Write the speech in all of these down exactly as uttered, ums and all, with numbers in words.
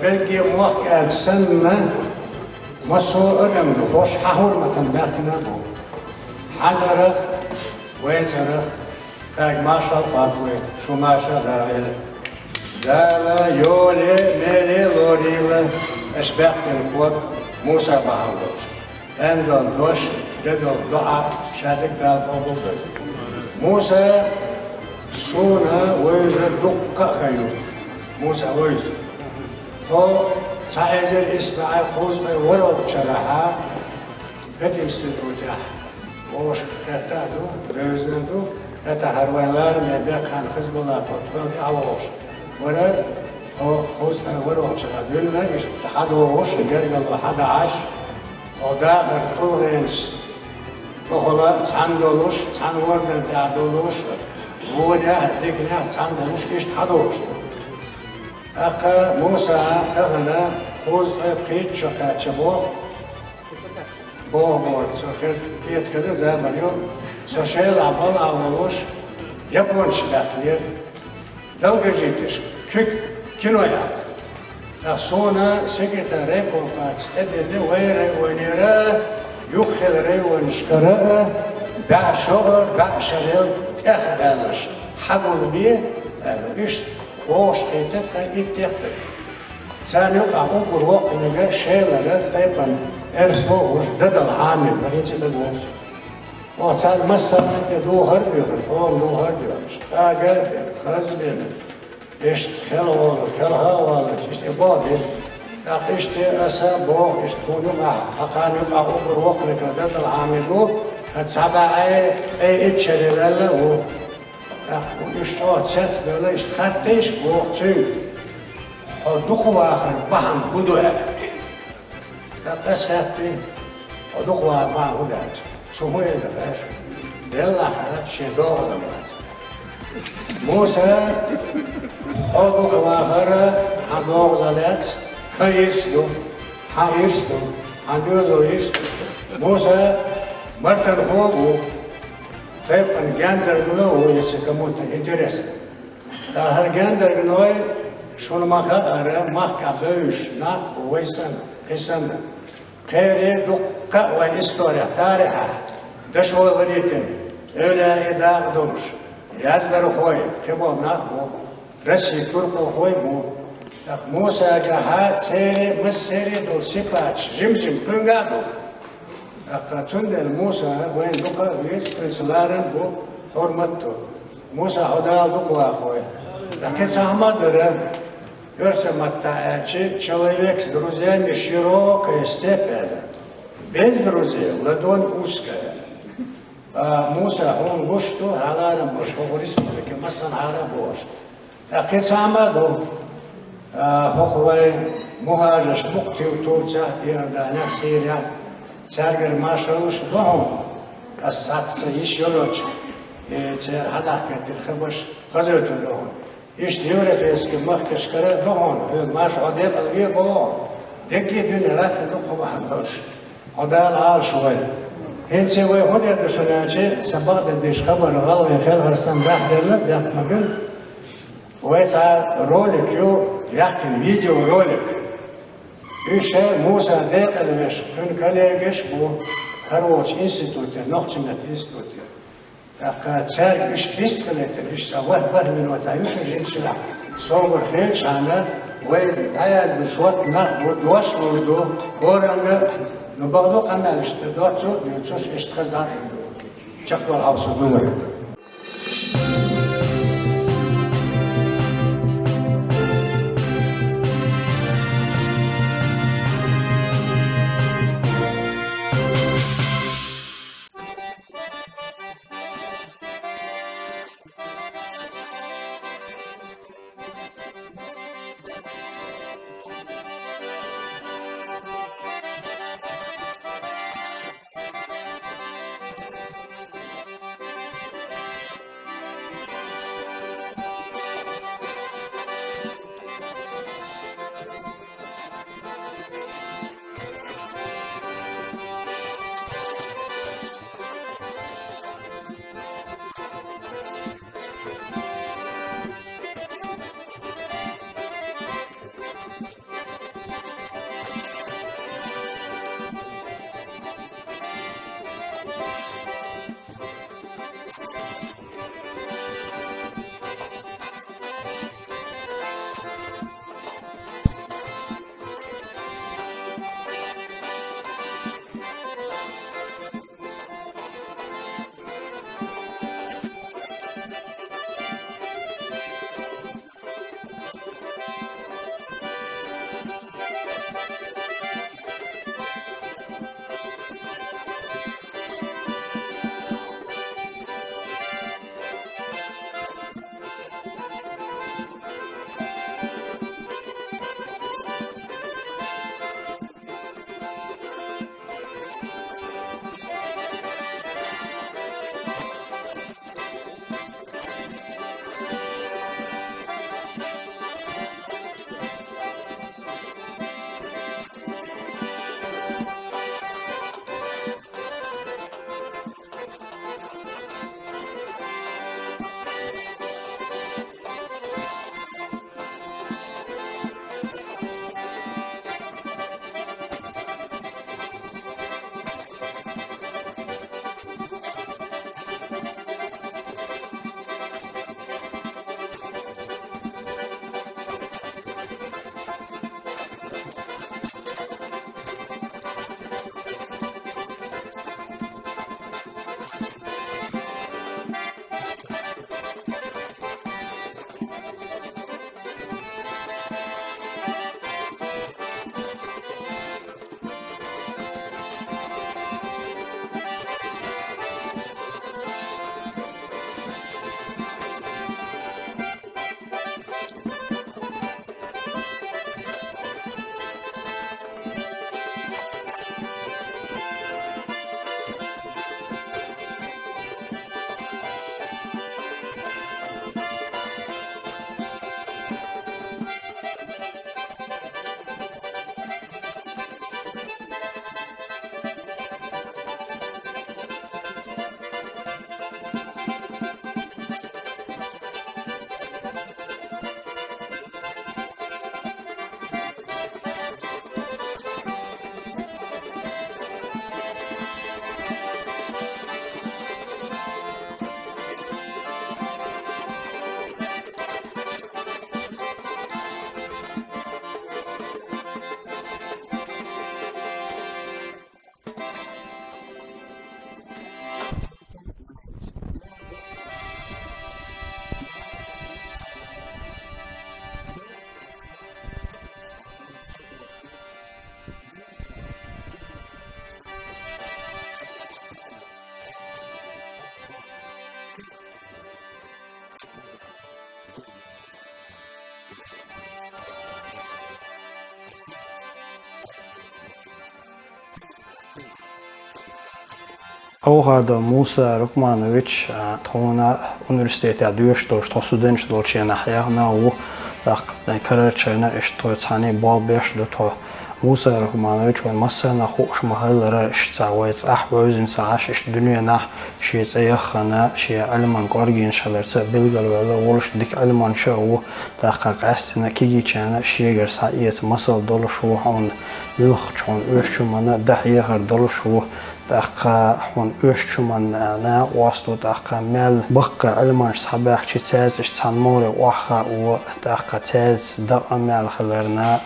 Берриге мохк аьлча санна, массо а адам ду, хӀорш хьан хӀурматан баьхкина бу. Хьан цӀарах, вай цӀарах, кхаьрга маршалла хоатт вай, шу маша а ваьгӀийла. Дала йоле, меле а лорийла, аша баьхкина ког Муса бахьан долуш. Аьнна долу дош, де долу доӀа ша дика Дала къобал дойла. Муса, суна вевза дуккха а хан ю. Муса вевза. Тхо цхьа эзар исс бӀе кхузткъе ворхӀалгӀачу шарахь пединститутехь вовшах кхетта а ду, бевзина а ду, хӀетахь хӀара вайн лараме бекхам Хизбулла-португалли а вовшах. Вара, тхо кхузткъе ворхӀалгӀачу шарахь дуьйна, иштта хьадогӀуш, гергарло хьадахьаш, хьо дахар тулгӀенаш, тохула цхьаьна долуш, цхьаьна вордан тӀехь долуш, вонехь, диканехь цхьаьна долуш, иштта хьадогӀуш ду. ТӀаккха Муса тахана кхузткъе пхийтта шо кхаьчча боху, боху боху, со хир, кхета хир ду, забар ю, со Шелахь балахь волуш, японцаш баьхкинера. Долгожитель, куьг, кино яккха. ТӀаккха суна секретарь райкомаца тӀедиллина вайн районера, юххерчу районашкара а, бӀе шо а, бӀе шарал тӀехдаьлларш хьагулбе аьлла, иштта вовшахкхетта тхан итт техтар. Царна юкъахь уггар воккханиг Шелара тайпана эрсо а вуш, Дадал Хьамид вара, хӀинца а дагавогӀу. Оха царна массарна а тӀе духар а доьхуш, хӀома духар а доьхуш, ага а бина, хаза а бина, иштта хелхаволу, хелха а волуш, иштта и боху дела. ТӀаккха иштта аса а боху, иштта тхуна юкъахь, тхан юкъахь уггар воккханиг Дадал Хьамид ву, хӀара цхьа бӀе ткъе итт шаре ваьлла а ву. ТӀаккха уьш чӀогӀа цецбевлла, иштта хаттийша боху цуьнга: «Хьо дукха вахар бахьана хӀун ду?» — аьлла. ТӀаккха аса хаьттина: «Хьо дукха вахар бахьана хӀун ду?» — аьлча. Цо хӀун элира аьлча: «Деллахь, — аьлла, — шен догӀазалла вац». Муса, хьо дукха вахар хьан догӀазалла яц, хан ирс ду, хьан ирс ду, хьан доьзал ирс ду. Муса, мартанхо а ву, тайпана гендаргано а ву, если кому-то интересно. Ткъа хӀара гендарганой, шуна ма-хаъара, махкахь бевзаш нах бу вай санна, кхин санна. Кхерий дуккха а вайн исторехь, тарихьехь дашо ларийна, эвлаяий дакъа долуш, яздархой, кхиболу нах бу, Россин турпалхой а бу. ТӀаккха Мусагахьа церан а, массеран а долу сипаташ жим-жим кхуьнгахь а ду. ТӀаккха цундела Муса вайна дукха а веза, кхуьнца ларам а бу, хӀурмат а ду. Муса, хьо Дала дукха вахавойла. Ткъа кхин цхьа хӀума а дара, оьрсийн маттахь аьлча, человек с друзьями — широкая степь аьлла. Без друзей — ладонь узкая. А, Муса, хьуна гуш ду, хьан ларам беш хӀокху республике массанхьара а бу аша. ТӀаккха кхин цхьа хӀума а ду, а, хӀокху вайн мухӀажарш бу-кх Ту-, Турцехь, Иорданехь, Сирехь, цаьргара маршаллаш а ду хьуна, аса цхьацца йиш йолчу, э, церан хьадахкийтина хабарш хазуьйтур ду хьуна. Иштта европейски махкашкара а ду хьуна, хьоьга марша хьо декъала ве боху, дерриге а дуьне латтана ду кху бахьана долуш. Хьо Дала Ӏалашвойла. ХӀинца вай хӀун дийр ду шуна аьлча, сан бакъдерг дийцича, хабар гӀалгӀайн хелхаршна баьхделла, бехк ма билла. Вай цхьа ролик ю, яьккхина видеоролик. Уьш Муса декъала веш, кхуьнан коллегаш а бу, хӀара волчу институтера, нохчийн меттан институтера. ТӀаккха цаьрга уьш бистхилийтина, уьш сан варх-барх минотехь ю шуна жимачохь. Собар хилчахьана, вай дӀаяздина шорта нах бу, дош лур ду, хӀоранга, ну, бакъду, къамелаш дан доццул а дуьйцуш, иштта хаза а ду. Чекхдала хьовсур ду вай. Авгадов Муса Рукманович, а, тхона университетехь доьшуш долчу тхо студенташ долчу хенахь яхна ву, тӀаккха карарчийна иштта тхо цхьаьна болх беш ду тхо. Муса Рукманович вайн массарна хууш ма-хиллара, иштта цхьа вай цӀахь вевзина ца Ӏаш, иштта дуьненахь шен цӀе яххана, шен Ӏилман кӀоргенаш хиларца билгалваьлла, волуш дика Ӏилманча а ву, тӀаккха къаьстина кегийчарна шегара схьаэца масал долуш ву хьуна, муьлххачу хьуна оьшучу хӀуманна дахьехар долуш ву, тӀаккха хьуна оьшучу хӀуманна накъост ву, тӀаккха мел баккхий Ӏилманчаш схьабаьхча, цаьрца иштта цхьана могӀаре охьахаа а ву, тӀаккха цаьрца дакъа мел хиларна,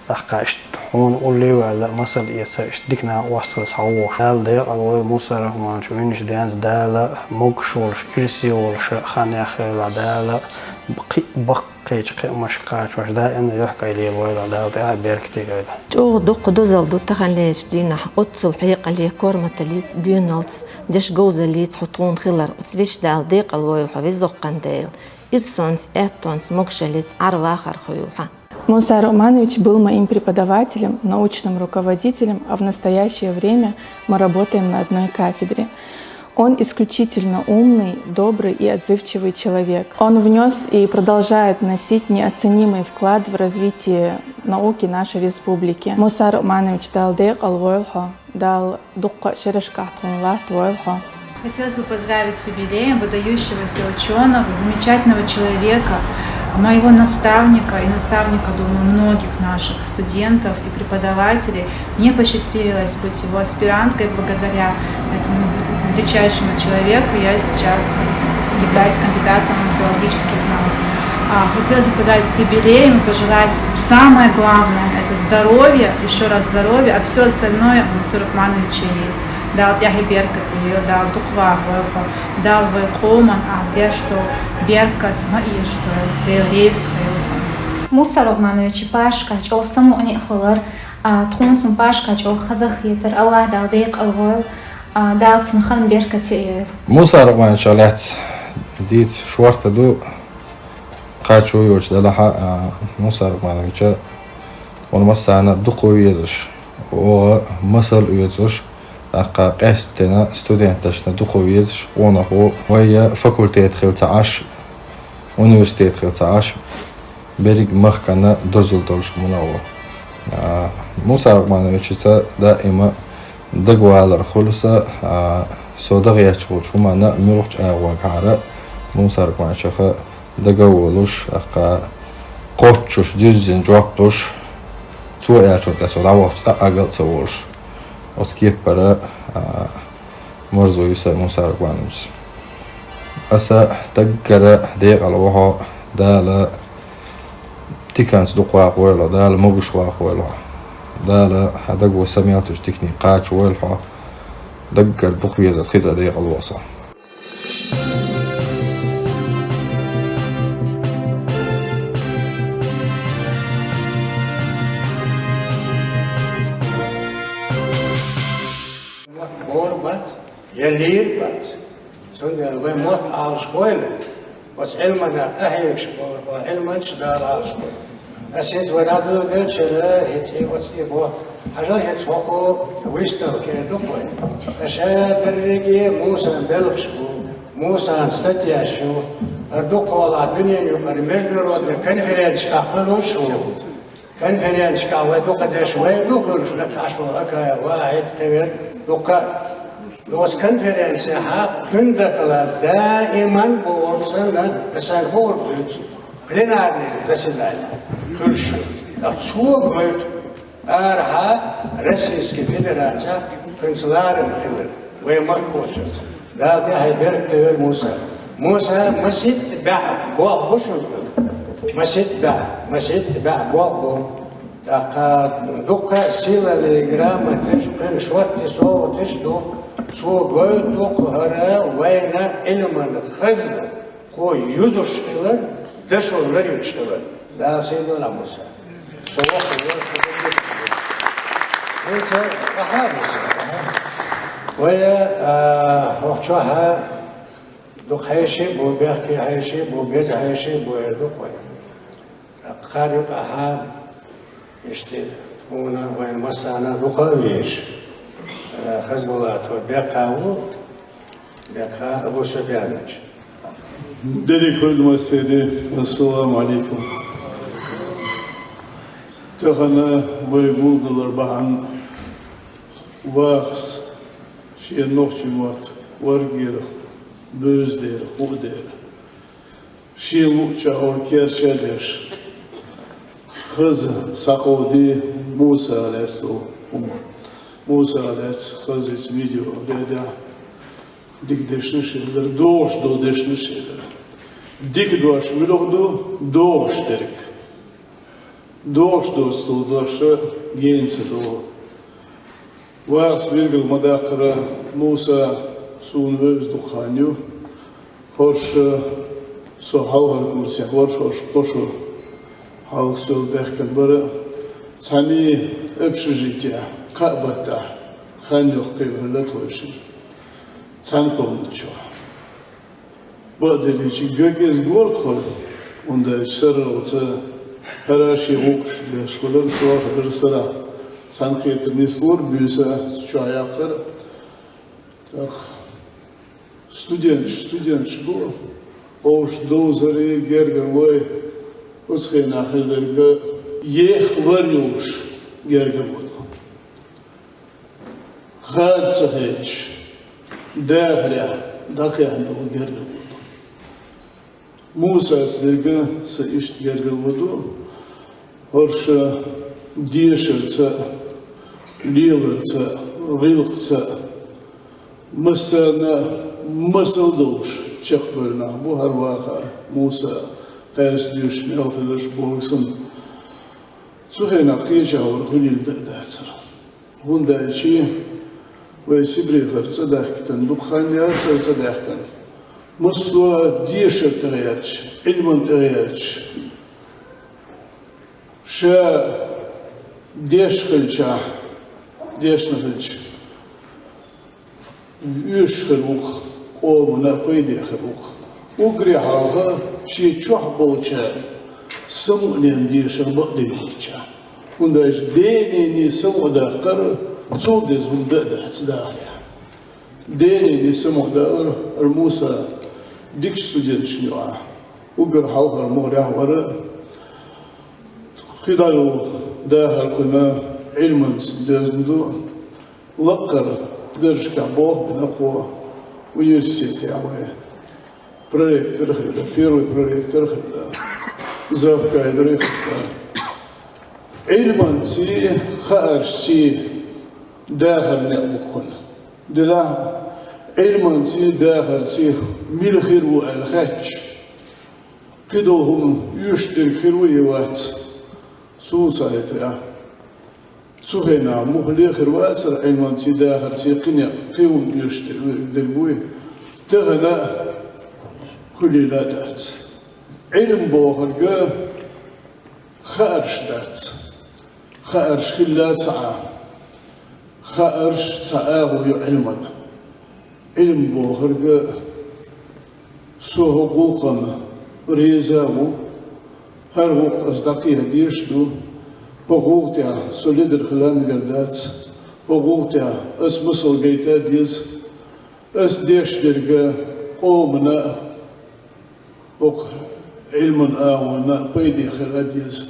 тӀаккха иштта хьуна улле а ваьлла, масал эца, иштта дика накъост хила схьавогӀуш. Дала декъала войла Муса Рахманович, винчу денца Дала могуш волуш, ирсе волуш хан яхъелла Дала, кхин а баккхийчу кхиамашка кхачош даимна юьхькӀай лелавойла, Дала тӀаьхье беркате йойла. ЧӀогӀа дуккха дозалла ду таханлерчу дийнахь оццул хьекъале, корматаллица, доьналлица, дешан говзаллица хьо тхуна хилар. Оцу везачу Дала декъала войла хьо, веза-воккха Дела. Ирсонца, аьттонца, могушаллица Ӏар-вахар хьо йойла хьан. Муса Рахманович был моим преподавателем, научным руководителем, а в настоящее время мы работаем на одной кафедре. Он исключительно умный, добрый и отзывчивый человек. Он внёс и продолжает вносить неоценимый вклад в развитие науки нашей республики. Муса Рахманович, Дала декъала войла хьо, Дала дуккха а шерашкахь тхуна латтавойла хьо. Хотелось бы поздравить с юбилеем выдающегося учёного, замечательного человека, моего наставника и наставника, думаю, многих наших студентов и преподавателей. Мне посчастливилось быть его аспиранткой. Благодаря этому величайшему человеку я сейчас являюсь кандидатом филологических наук. А, хотелось бы поздравить с юбилеем и пожелать самое главное, это здоровье, ещё раз здоровье, а всё остальное у Мусы Рахмановича есть. Дала тӀаьхье беркате йойла, Дала дукха вахавойла хьо, Дала вай къоман ахь деш долу беркат ма эшадойла, Дела реза хуьлда хьуна. Муса Рахмановича пашха чӀогӀа самукъане а хуьлура, а, тхуна цунна пашха чӀогӀа хаза а хетара, АллахӀ Дала декъала войла, а, Дала цунна хан беркате а йойла. Муса Рахмановичах лаьцна дийца шорта ду, кхачо йоцуш делахь а, а, Муса Рахмановича тхуна массарна дукха везаш, оха масал оьцуш, тӀаккха къаьсттина студенташна дукха везаш къонах ву. Вай факультет хила ца Ӏаш, университет хила ца Ӏаш, берриг махкана дозалла долуш хӀума ву. А, Муса Рахмановичаца даима дагавалар хуьлу сан, а, со дагахь ечу волчу хӀуманна а, муьлххачу агӀонгахьара Муса Рахмановичах дага а волуш, тӀаккха кхоччуш, дуьззина жоп луш, цо аьллачунна тӀе со дӀавахча цкъа а агал а ца волуш. Оцу кепара, а, марзо ю сан Муса Рахмановичаца. Аса даггара декъала ву хьо, Дала тиканца дукха вахавойла хьо, Дала могуш вахавойла хьо. Дала хьан даго са мел туьйсу дикане кхачавойла хьо. Даггара дукха везарца хеза декъала ву со. Бор бац, я лийр бац. Цундела вай мотт Ӏалашхойла, оцу Ӏилманах къахьегаш болу Ӏилманчаш Дала Ӏалашхойла. Ас хӀинца вай дӀадоьлхучара, хӀинца и оцу тӀе бо, хьажал, хӀинца хӀокху выставке ду-кх вай. Аша берриге Мусан белхаш бу, Мусан статьяш ю, хӀара дуккха валахь дуьненан юкъара международный конференцешкахь хуьлуш ву. Конференцешкахь вай дукха деш вай ду хуьлуш, Наташева Акая, Вахьид, кхевер дуккха а. Оцу конференцехь кхуьнан дакъала даиман бохург санна, сан хуур дуьйцу, пленарный заседание хуьлуш ю. Ткъа цо гойту арахьа Российский Федерацехь кхуьнца ларам хилар вай махкахочуьнца. Дала тӀаьхье беркате йойла Муса. Муса, маситта бӀе болх бу шуна. Маситта бӀе, маситта бӀе болх бу. ТӀаккха дуккха а сийлаллин грамоташ, кхуьнан шортта совгӀаташ ду. Цо гойту кху хӀара вайна Ӏилман хазна, кхо юзуш хилар, дашо ларъеш хилар. Дала сий дойла, Муса. Со воккха вара, со воккха. ХӀинца, аха, Муса, аха. Вай, а, хӀокху чохь дукха хьеший а бу, бехке хьеший а бу, беза хьеший а бу, эр ду-кх вай. ТӀаккха хӀара юкъахь иштта хӀуна вайн массарна дукха а везаш, а, Хазбулатов бекхам бу. Бекха Абу Суфьянович. Деррига хургма седи. Ассаламу алейкум. Тахан вай гулдалар бахьан вахас шен нохчий мотт варгера, бевзадера, хуудар. Шен луъчагӀа керча деш, хаза сакъовди Муса лаьцна хӀума. Муса лаьцна хаза из видео рядя. Дика дешнаш хилар, догӀуш дола дешнаш хилар. Дика дош муьлха ду, догӀуш дерг. ДогӀуш доцу дош гена ца до. Вахас билгал ма даккхара, Муса суна вевза дукха хан ю. ХӀорш со хьалхара курсехь вара, хӀорш кхо шо хьалха со баьхкина бара. Цхьаьний общежитехь, кхаа баттахь, хан йоккхий хилла тхойшинна. Цхьана комнатчохь. Бакъдерригачу ган кӀезиг вара тхо, хӀунда аьлча сарралца хӀара шен гӀуллакхаш деш хилар, со хилар сарахь, цхьаьнакхетар нислора, буьйса цу чохь яккхар. ТӀаккха студенташ, студенташ бу, вовшашна довзаре, гергарлой, оцу хенахь хилларг еха лар йолуш гергарло ду. Хада ца хеташ, дахарехь дӀакхехьна долу гергарло ду. Мусас дерг сан иштта гергарло ду, хӀорш дешарца а, леларца а, гӀиллакхца а, массарна а масал долуш чекхбевлла нах бу хӀара ваха Муса, кхаьрца дуьйцуш мел хилларш бохург санна. Цу хенахь кхечахьара хуьлийла дан а дацара. ХӀунда аьлча вай Сибрехара цӀа даьхкина дукха хан яцара цӀа даьхкина. Массо а дешар тӀе гӀерташ, Ӏилман тӀе гӀерташ. Ша деш хилчахь, дешна хилча, оьшуш хир ву-кх, къомана а пайде хир ву-кх. Уггаре хьалха шен чохь болчарна самукъаненна дешар бакъдерг хилча. ХӀунда аьлча денений самукъадаккхар цул деза хӀума дан а дац дахарехь. Денений самукъадалар хӀара Муса дикачу студенташна юкъахь. Уггар хьалхара мухӀарехь вара. КхидӀа йолу дахар кхуьнан Ӏилманца доьзна ду. Лаккхара даржашкахь болх бина кхо университетехь вай. Проректор хилла, первый проректор хилла, завкафедра хилла. Ӏилманций, хааршций дахар некъ бу кхуьнан. Делахь, Ӏилманций, дахарций мила хир ву аьлла хаьттича, кхидолу хӀума оьшуш дерг хир ву я вац, суна ца хетарехь. Цу хенахь муххале а хир вацара Ӏилманций, дахарций кхин некъ, кхин хӀума оьшуш дерг вуй. Тахана а хуьлийла а дац. Ӏилма бохург хаарш дац. Хаарш хилла ца Ӏа. Хаарш цхьа агӀо ю Ӏилман. Ӏилма бохург, со хӀокху гӀуллакхана реза а ву, хӀара гӀуллакх ас дӀакхехьа дезаш а ду, хӀокху гӀуллакх тӀехь со ледара хила мегар дац, хӀокху гӀуллакх тӀехь ас масал гайта а деза, ас деш дерг къомана а, хӀокху Ӏилман агӀонна а пайде хила а деза,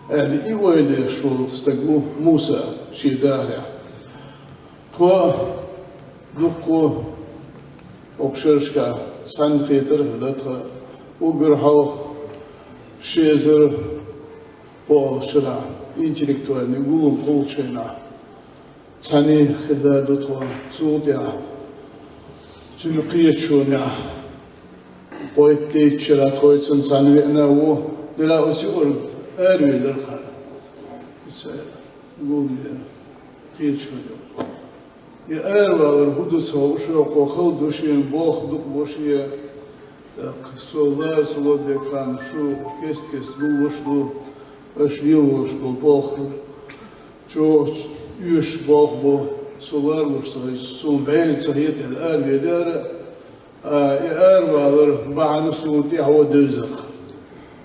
аьлла, и ойла еш волу стаг ву Муса шен дахарехь. Тхо дуккха хӀокху шерашкахь цхьаьнакхетар а хилла тхан, уггар хьалха ши эзар кхоалгӀачу шарахь интеллектуальный гулам кхуллучу хенахь. Цхьаьний хилла ду тхо, цул тӀаьхьа цуьнан кхеташонехь, кхойтталгӀачу шарахь тхоьца цхьаьна веана а ву, делахь оцу юкъара аравелира хӀара. Иза гуламе кхеташо ю. И аравалар хӀун ду ца хууш, кхо хала ду шена, болх дукха бу шен. ТӀаккха со лара ца ло дерг хан, шу кест-кеста гуллуш ду, аша лелош болу болх. ЧӀогӀа оьшуш болх бу, со ларлуш ца хеза, суна бӀе ца хета аьлла аравелира, а, и аравалар бахьана суна тӀаьхьо девза-кх.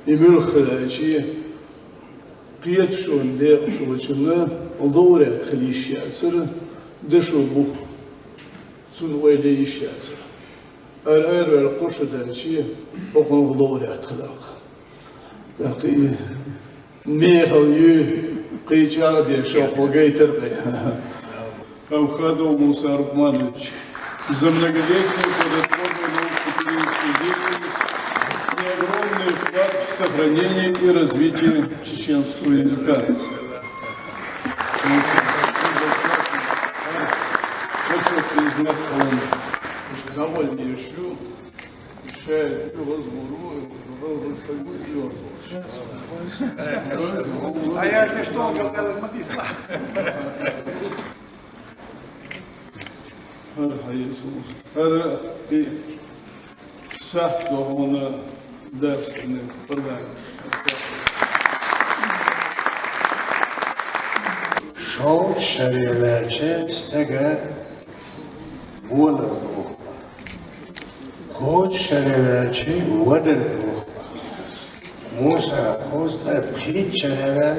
И муьлха хила аьлча, кхеташонан декъашхочунна лауреат хила йиш яцара, дашо бу, цунна ойла е йиш яцара. Ара-ара вер кхуша даьчи, хӀокхунах лоӀарехь тхаларх. ТӀаккха и мехала юй, кхечагӀа деш, хӀокхо гайтар кхе. Авхадов Муса Рукманович, за многолетнюю плодотворную научно-исследовательскую деятельность и огромный вклад в сохранение и развитие чеченского языка. Почётный знак положен. Довольно ещё. А я тебе что говорил, Мадисла? ХӀара хьан Иисус. ХӀара и сахьт дохуна дарсны парламент. Шовзткъа шаре ваьлча стага болар боху. Кхочу шаре ваьлча вадар боху. Муса, кхузткъе пхийтта шаре ваьлла,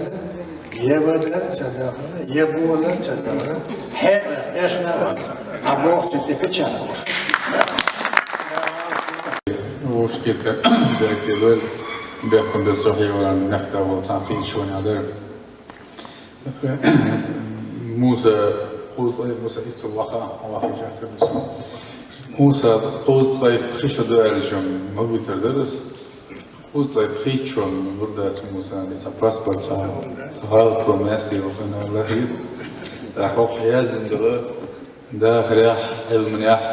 я вадар ца даха, я болар ца даха, хьекъа эшна вац. А боху тӀе кхача боху. Вовшки директор, бехкан бес вахьи варан мехта вол цхьа кхин шоана дара. Муса, кхузткъе, Муса, иссал ваха, ваха жахтар Муса. Муса, кхузткъе пхи шо ду аьлча, ма вуьтар дара ас. Кхузткъе пхийтта шо лур дац Муса, цхьа паспорт, цхьа гӀалат ло маьсте вахана лахи. ТӀаккха хӀокху яздина дала, дахарехь, Ӏилманехь,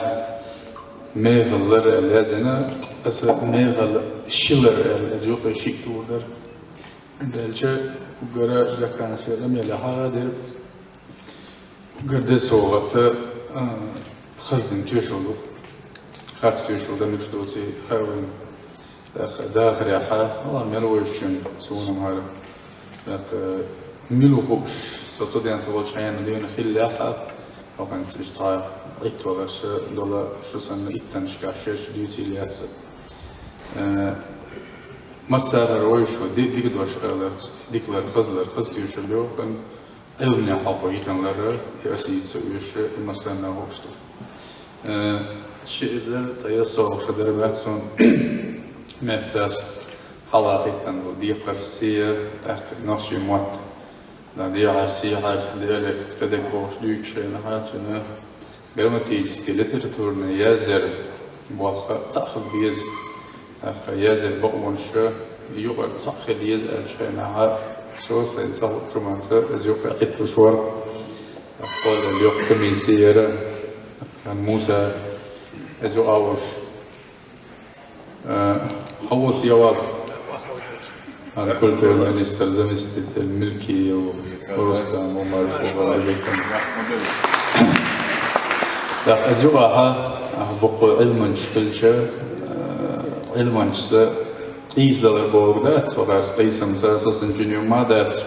мехала лар аьлла яздина, аса мехала ши лар аьлла, иза юкъе шиъ тур дара. Делча, уггара даккхана шен къамелехь а дира. Уггар де совгӀат, а, хаза дина тоьшалла ду. Харц тоьшалла дан муьлш доций хаьа вайна. ТӀаккха дахарехь, ала мел вайшина суна хӀара. ТӀаккха мила хууш, со студент волчу хенахь дуьйна хиллехь а, хӀокхуьнца иштта цхьа Ӏитталарш дола, шу санна иттаннашкахь шераш дуьйцийла яц. Э, массарара вай шу ди-, дика дош аларца, дика лар, хаза лар, хаза тоьшалла йоху, Ӏилманехь хьокху йитина лар, и аса йийца веш, и массарна а хууш ду. Э, ши эзар ткъе ялсолгӀа шо дара бац суна, мехкдас хьалахийтина долу декхарш, сий, тӀаккха нохчийн мотт. Дан дехьара, сехьара, диалект, кхидерг бохуш дуьйцучу хенахь, цуьнан грамматически, литературни язъяр боху цхьаъ хила беза. ТӀаккха язъяр бакъонаш юкъара цхьаъ хила еза аьллачу хенахь, со сайн ца хуучу хӀуманца иза юкъа Ӏитталуш вара. ТӀаккха кхоллал йоккха комисси яра. Муса, иза юкъа а волуш. Э, хьо ву севал? Ан культура министр, заместитель Милкиев Рустам Умарович ву гӀалабекан. Так, аса юкъахь, а, баккъо Ӏилманчаш хилча, э, Ӏилманчашца къийсадалар бохург дац, вахарца къийсамца, со санна чуьнан ма дац.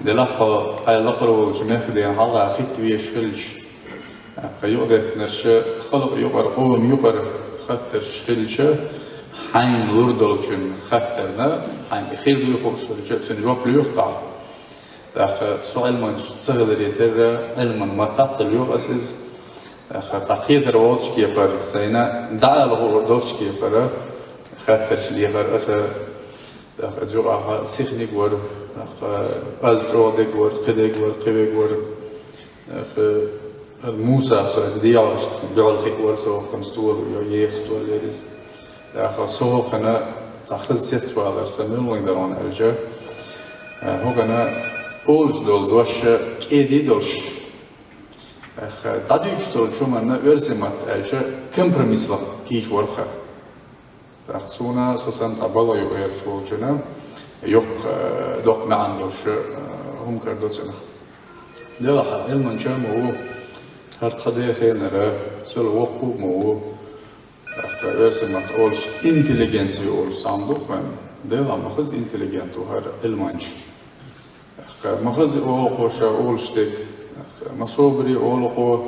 Делахь хьо хьайн лакхара волчу мехкан дена хьалха хӀитта везаш хилча, тӀаккха юкъадехкинарш халкъ юкъара, къоман юкъара хаттарш хилча, хьайна лур долчун хаттарна, хьайна и хир дуй хууш хилча, цуьнан жоп лоьху ахь. ТӀаккха со Ӏилманчаш ца хиларе терра, Ӏилман маттахь а ца лоьху аса иза. ТӀаккха цхьа кхетар волчу кепара, сайна дӀаала хуур долчу кепара хаттарш лехара аса. ТӀаккха иза юкъахь сихниг вара, тӀаккха аз чӀогӀа дерг вара, кхидерг вара, кхиверг вара. ТӀаккха Муса со иза дегӀашна дуьхьал хиъ вара со вахана стола йо, еха стола яра иза. ТӀаккха со хӀокхана цхьа хаза сецвалар сан муьлханиг дара хьуна аьлча, хӀокхана олуш долу дош кӀеда долуш, тӀаккха дӀадуьйцуш долчу хӀуманна оьрсийн матта аьлча компромисс лаха кийча вара хьан. ТӀаккха суна, со санна цхьа балха юкъа гӀерташ волчунна, йоккха, э, доккха маьӀна долуш, э, хӀума карадо цунах. Делахь хьан Ӏилманча а ма ву, хӀара тхан ден хенара, сел воккха а ма ву. ТӀаккха оьрсийн матта олуш интеллигенция олуш цхьа хӀума ду-кх вайн. Делахь ма хаза интеллигент ву хӀара Ӏилманча. ТӀаккха ма хаза олу-кх ша олуш дерг, тӀаккха ма собаре олу-кх,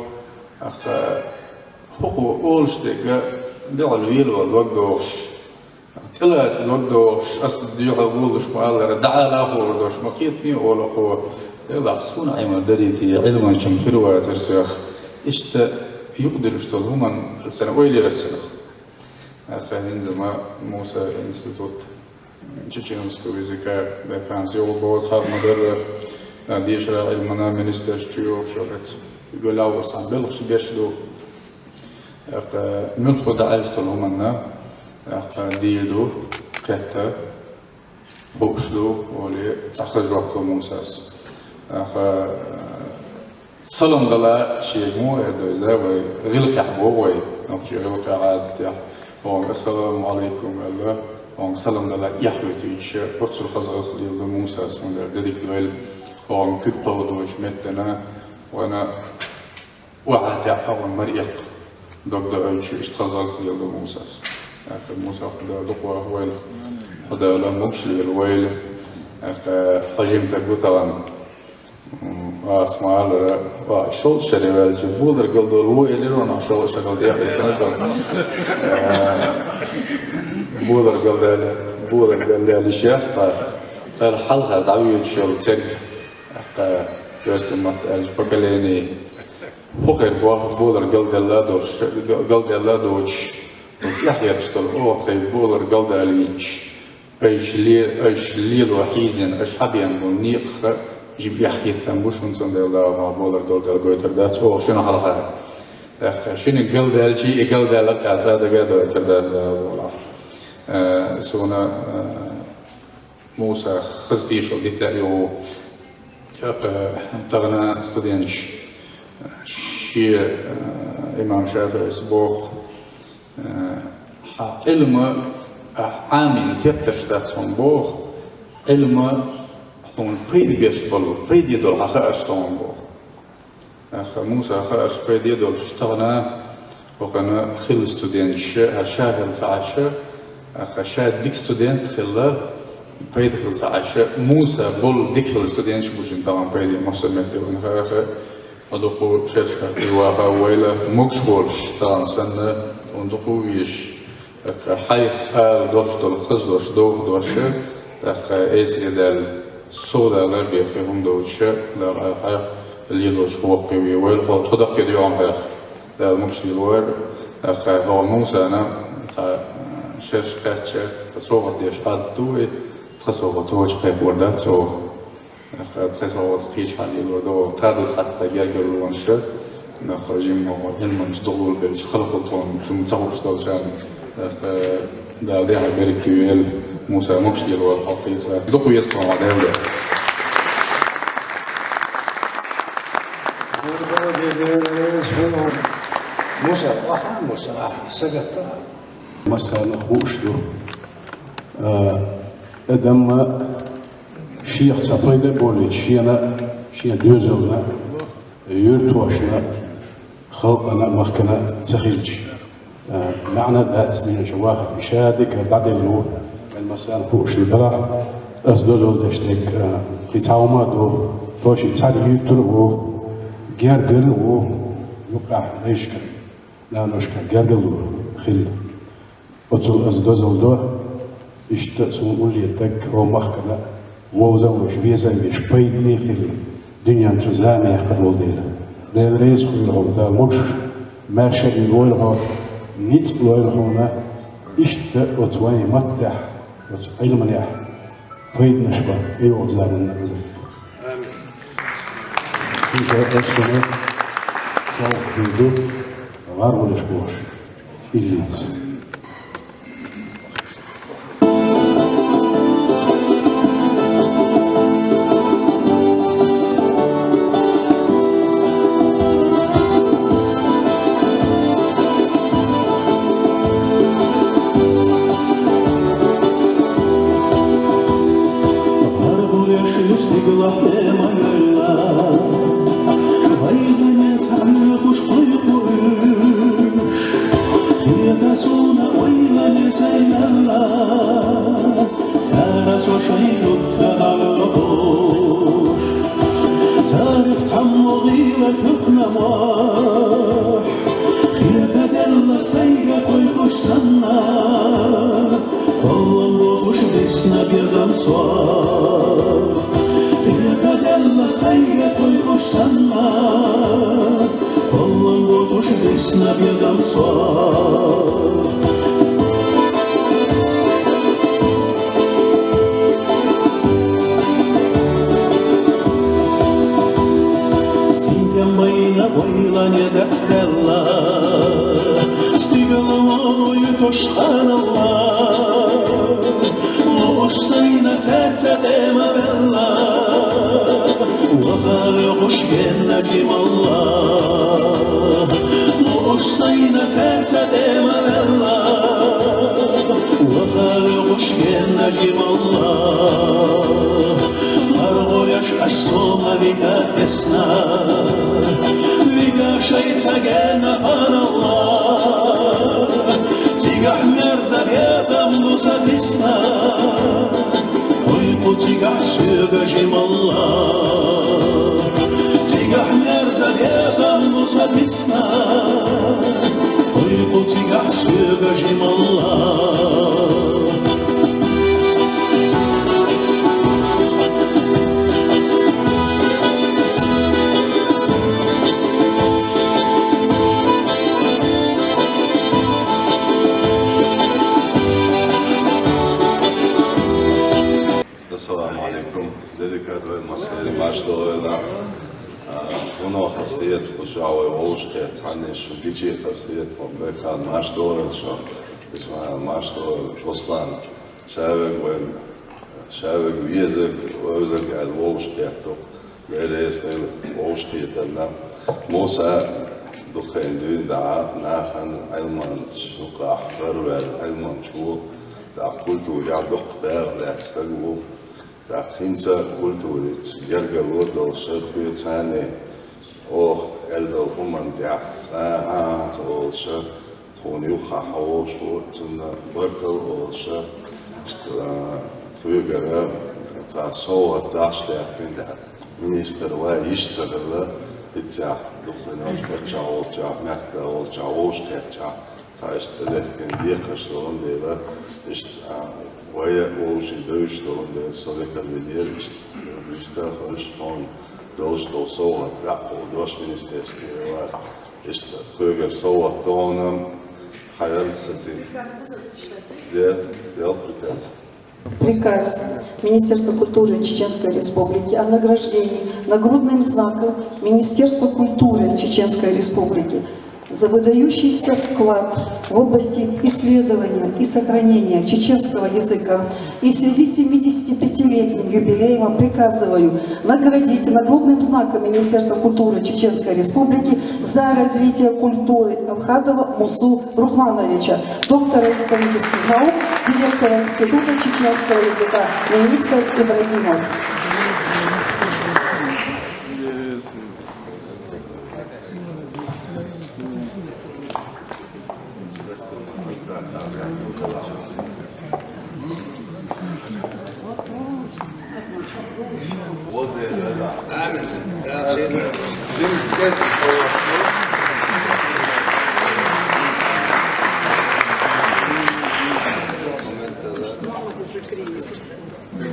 тӀаккха хӀокхо олуш дерг а дуьхьал велавала дог дохуш, тӀелаца дог дохуш, ас дуьхьал волуш ма-аллара, дӀаала а хуур долуш ма кхетаме олу-кх. Делахь суна Ӏемар дарий те, Ӏилманчун хир вацара соьх. Иштта юкъадуьллуш долу хӀуманна сан ойла яра ас цунах. ТӀаккха хӀинца ма Муса институт чеченского языка бекханца йолу боху хьарма дара, а, дешара Ӏилмана министерство чу йогӀуш вац. Гулял ву сан белхаш беш ду. ТӀаккха муьлхха даьӀалча долу хӀуманна, тӀаккха дийр ду, кхетта, хууш ду, олий, цхьа хаза жоп ло Мусас. ТӀаккха, салам дала шега муха эр ду иза, вай гӀиллакхехь боху вай, нохчий гӀиллакхехь, Ӏадатехь, хӀокхунга «Ассаламу Ӏалайкум» аьлла, хӀокхунга салам дала эхь хӀоьттуьйтуш, оццул хаза гӀиллакх леладо Мусас, хӀунда аьлча дерриг вайл, хӀокхунга куьг кховдочу меттана, вайна охьа а таьӀна, хьо ван мара эккха дог доуьйтуш, иштта хаза гӀиллакх леладо Мусас. ТӀаккха Муса, Дала дукха вахавойла, Дала могуш лелавойла. ТӀаккха хьо жима стаг ву тахана. М, аса ма-аллара, ва, шовзткъа шаре ваьлча, болар галдолу ву элира ван, шовзткъа шарал дехийтина со. Э, болар галдаьлла, болар галдаьлла йиш яц тхан. Тхан хьалха дӀавоьдуш йолу церг. ТӀаккха оьрсийн матта аьлча поколение. ХӀокхеран бо-, болар галдаьлла а долуш, галдаьлла а доцуш, тӀаьхьа гӀерташ долу оха тхайн болар галдалийтуш, айша ле-, айша лело хьийзина, айша хьабеана болу некъах жима эхь хӀиттина бу шуна, цундела Дала мах болар галдаьлла гойтур дац оха шуна хьалха. ТӀаккха шуьнан галдаьлча, и галдаьлла къаьцӀа дага а дойтур дац Дала волахь. Э, суна, э, Муса хаза тешалла дита лаьа йогӀу. ТӀаккха тахана студенташ шен, э, имам ШафиӀис боху, э, хьан Ӏилма ахь Ӏамийна тептарш дац хьуна боху, Ӏилма хьуна пайда беш болу, пайде долу хьан хаарш ду хьуна боху. ТӀаккха Муса хаарш пайде долуш тахана, хӀокхуьнан хилла студенташ, хӀара ша хилла ца Ӏаш, тӀаккха ша дика студент хилла, пайда хилла ца Ӏаш, Муса болу дика хилла студенташ бу шуна тахана пайде массо а меттиг вайна хаа. Хьо дукха шерашкахь тӀе ваха вайла, могуш волуш тахана санна, тхуна дукха ву везаш. ТӀаккха хьайх ала долуш долу хаза дош, доху дош, тӀаккха эсаре даьлла, сов дала бехке хӀума доцуша, Дала хьайх лелочух воккхаве вайла, хьо тхо даккхий дуьхьал хьайх. Дала могуш лелавойла, тӀаккха хьо Мусана цхьа шераш кхаьчча, тхан совгӀат деш Ӏадат ду вай, тхан совгӀат тхочу кхайкхор дац оха. Тхайн совгӀат кхечахьа лелор ду, тхо ду цхьацца гергарлонаш, нах жимма Ӏилманчаш догӀур белча, халкъал тхуна цунна ца хууш долчарна, тӀаккха Дала дехьа беркате йойла, Муса могуш лелавар хьо кхийца. Дукха веза тхуна Дела. Муса, аха, Муса, сагатта. Массарна хууш ду. А, адамма шех цхьа пайда а болийта, шена а, шен доьзална а, юьртошна а, халкъана а, махкана а ца хилча, а, маьӀна а дац динчу ваха. Ша дикар дӀаделла ву, вайн массарна хууш ду делахь, ас дозалла деш дерг, а, кхин цхьа хӀума а ду, тхо шиъ цхьаьна юьртара а ву, гергара а ву, юкъахь вешка, наношка гергарло хилла. Оцул ас дозалла до, иштта а суна уллера даггара махкана а, вовза а веш, веза а веш, пайдане а хилла, дуьнен чу зама яьккхина волу дела. Дела реза хуьлда хьуна, Дала могуш, маьрша а лелавойла хьо, ницкъ лойла хьуна, иштта оцу вайн маттехь, оцу Ӏилманехь пайданаш бан, тӀейогӀу заманна а. Амин. Иштта оцу шуна совгӀат ду, гӀаргӀулеш бохуш. Иллица. ГӀаргӀулеш стигалахь тӀе ма йойла, вайгӀане цхьа Ӏуьйхуш кхойкхур. Кхета суна ойла, Несаймалла, цара со шайн юьртахь дӀабохуш. Царах цхьаммо гӀийла туьхна мохь, кхетаделла сайга кхойкхуш санна. Кхоллам боцуш дисна безам со. Кхетаделла сайга кхойкхуш санна. Кхоллам боцуш дисна безам со. Галван ютуш ханала, луш сайна царца тема велла, ваха хуш генна кималла. Луш сайна царца тема велла, ваха хуш генна кималла. Маргояш аш сома вика тесна, вика шайца гена паналла. Цигах мерза вязам дуса тесна, ой, ку цигах сюга жималла. Цигах мерза вязам дуса тесна, ой, ку цигах сюга жималла. Ассаламу алейкум. Дедикадой масери машдойлар. Уно хасиет, хушавой, волушке, цанеш, гичи хасиет, бекан машдойл шо. Исмаил машдойл, Руслан. Шавег вайн, шавег везег, везег ад волушкеттук, вересел волушкеттерна. Муса духен дюйн да, нахан айлман чуках, барвер айлман чу, да культура духтер лецтагу, да хинца культуриц гергелур дол шерпе цане, ох, элдол хуман дя, а, а, цолша, Тхуна юха хьо волуш ву, цунна баркалла олуша, а, тхоьгара цхьа совгӀат даш даьккхина даьра. Министр вай йиш ца хилла, хӀинццехь дукха йолчу паччахь волчохь, мехкан волчохь, вовшахкхетчохь, цхьа иштта тӀедехкина декхарш долун дела, иштта, а, вай а вовшийн девзаш долун дела, со векал винера, иштта, бистах, иштта тхуна долуш долу совгӀат даккха ву дош министерстве вай. Иштта тхоьгара совгӀат тахана хьаял сацийна. Де, делха приказ. Приказ Министерства культуры Чеченской Республики о награждении нагрудным знаком Министерства культуры Чеченской Республики за выдающийся вклад в области исследования и сохранения чеченского языка и в связи с семидесятипятилетним юбилеем приказываю наградить нагрудным знаком Министерства культуры Чеченской Республики за развитие культуры Авхадова Мусу Рухмановича, доктора исторических наук, директора Института чеченского языка, министр Ибрагимов.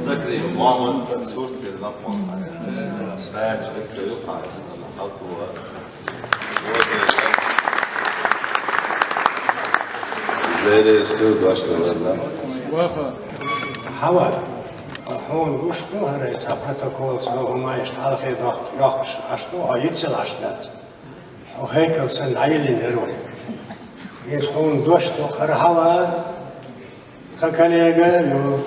Закрыв. Мамонт, сурт, напомню. Баьча, эккел, халкъо. Бере стил башнаварна. Хьава, хьуна гуш ду, хӀара цхьа протокол, цо хӀума иштта хьалхе дохку, йоккхуш Ӏаш ду, хьо йиццал Ӏаш дац. Хьо хӀекал санна дӀайиллина яра вай. Иза хьуна дош ду, хӀара хьава, тхан коллега ю,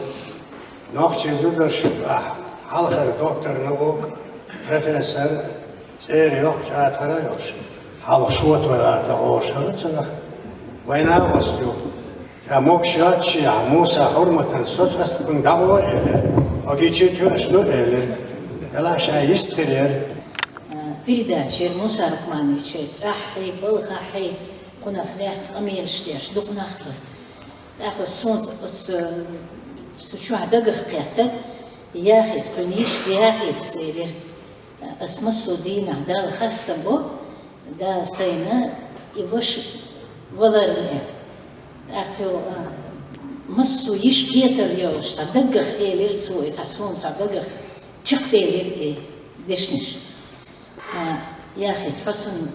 нохчийн зударшка, хьалхара доктор наук, профессор, цӀера йоккха чӀатара а йолуш, хьалха шото а тӀе гӀоьртина цунах. Вайна а массо ю. Ша могуш йоццушехь, Муса хьурматан соцу астагунга дӀагӀо а элира. Оги чу тоьаш ду а элира. Делахь ша йист хир яра. Передача яра Муса Рахмановича, цӀахь хьий, балха хьий, кхунах лаьцна къамелаш деш, дукха нах бара. ТӀаккха суна оцу, цу чохь дагах кхетта, яхийта кхуьнан йиш, яхийта селира. Ас массо а дийнахь Далла хастам бо, Дала сайна и ваша валарна аьлла. ТӀаккха йо, а, массо а йиш кхетар йолуш, цхьа дагах элира цо, и цхьа суна цхьа дагах чекхделира и дешнаш. А, яхийта хьо санна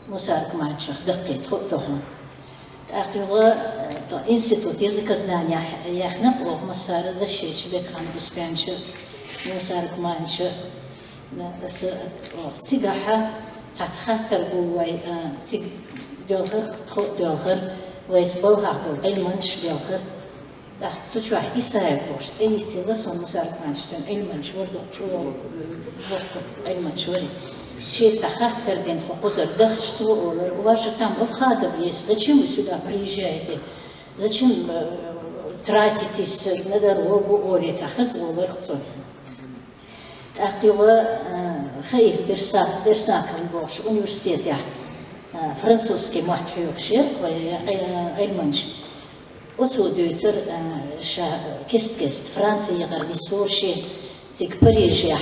Муса Рахмановичах даккхийта хуур ду хьуна. ТӀаккха юха, э, тхо институт языкознания яьхна оха массара, защитчик Бекхан Успяновича, Муса Рахмановича, э, аса, оха цигахьа цхьацца хаттар бу вай, э, цига доьлхура, тхо а доьлхура. Вайца балхахь болу Ӏилманчаш белхира. ТӀаккха цу чохь Исаев бохуш цӀе йийцира, сан Мусар Акмановичан Ӏилманча вара, дукха чӀогӀа воккха Ӏилманча вара. Шеца хаттар дина хӀокхузара дахча, цо олура: «Уважаемый Абхадов, зачем вы сюда приезжаете? Зачем, э, тратитесь на дорогу?» — олий, цхьа хаза олура цо. ТӀаккха юха, э, Хаиф Берса-, Берсаков бохуш университетехь, э, французский мотт хьоьхуш яра, вай, э, Ӏилманча. Оцо дуьйцура, э, ша кест-кеста Франци яхара нисло шен, цига Парижехь,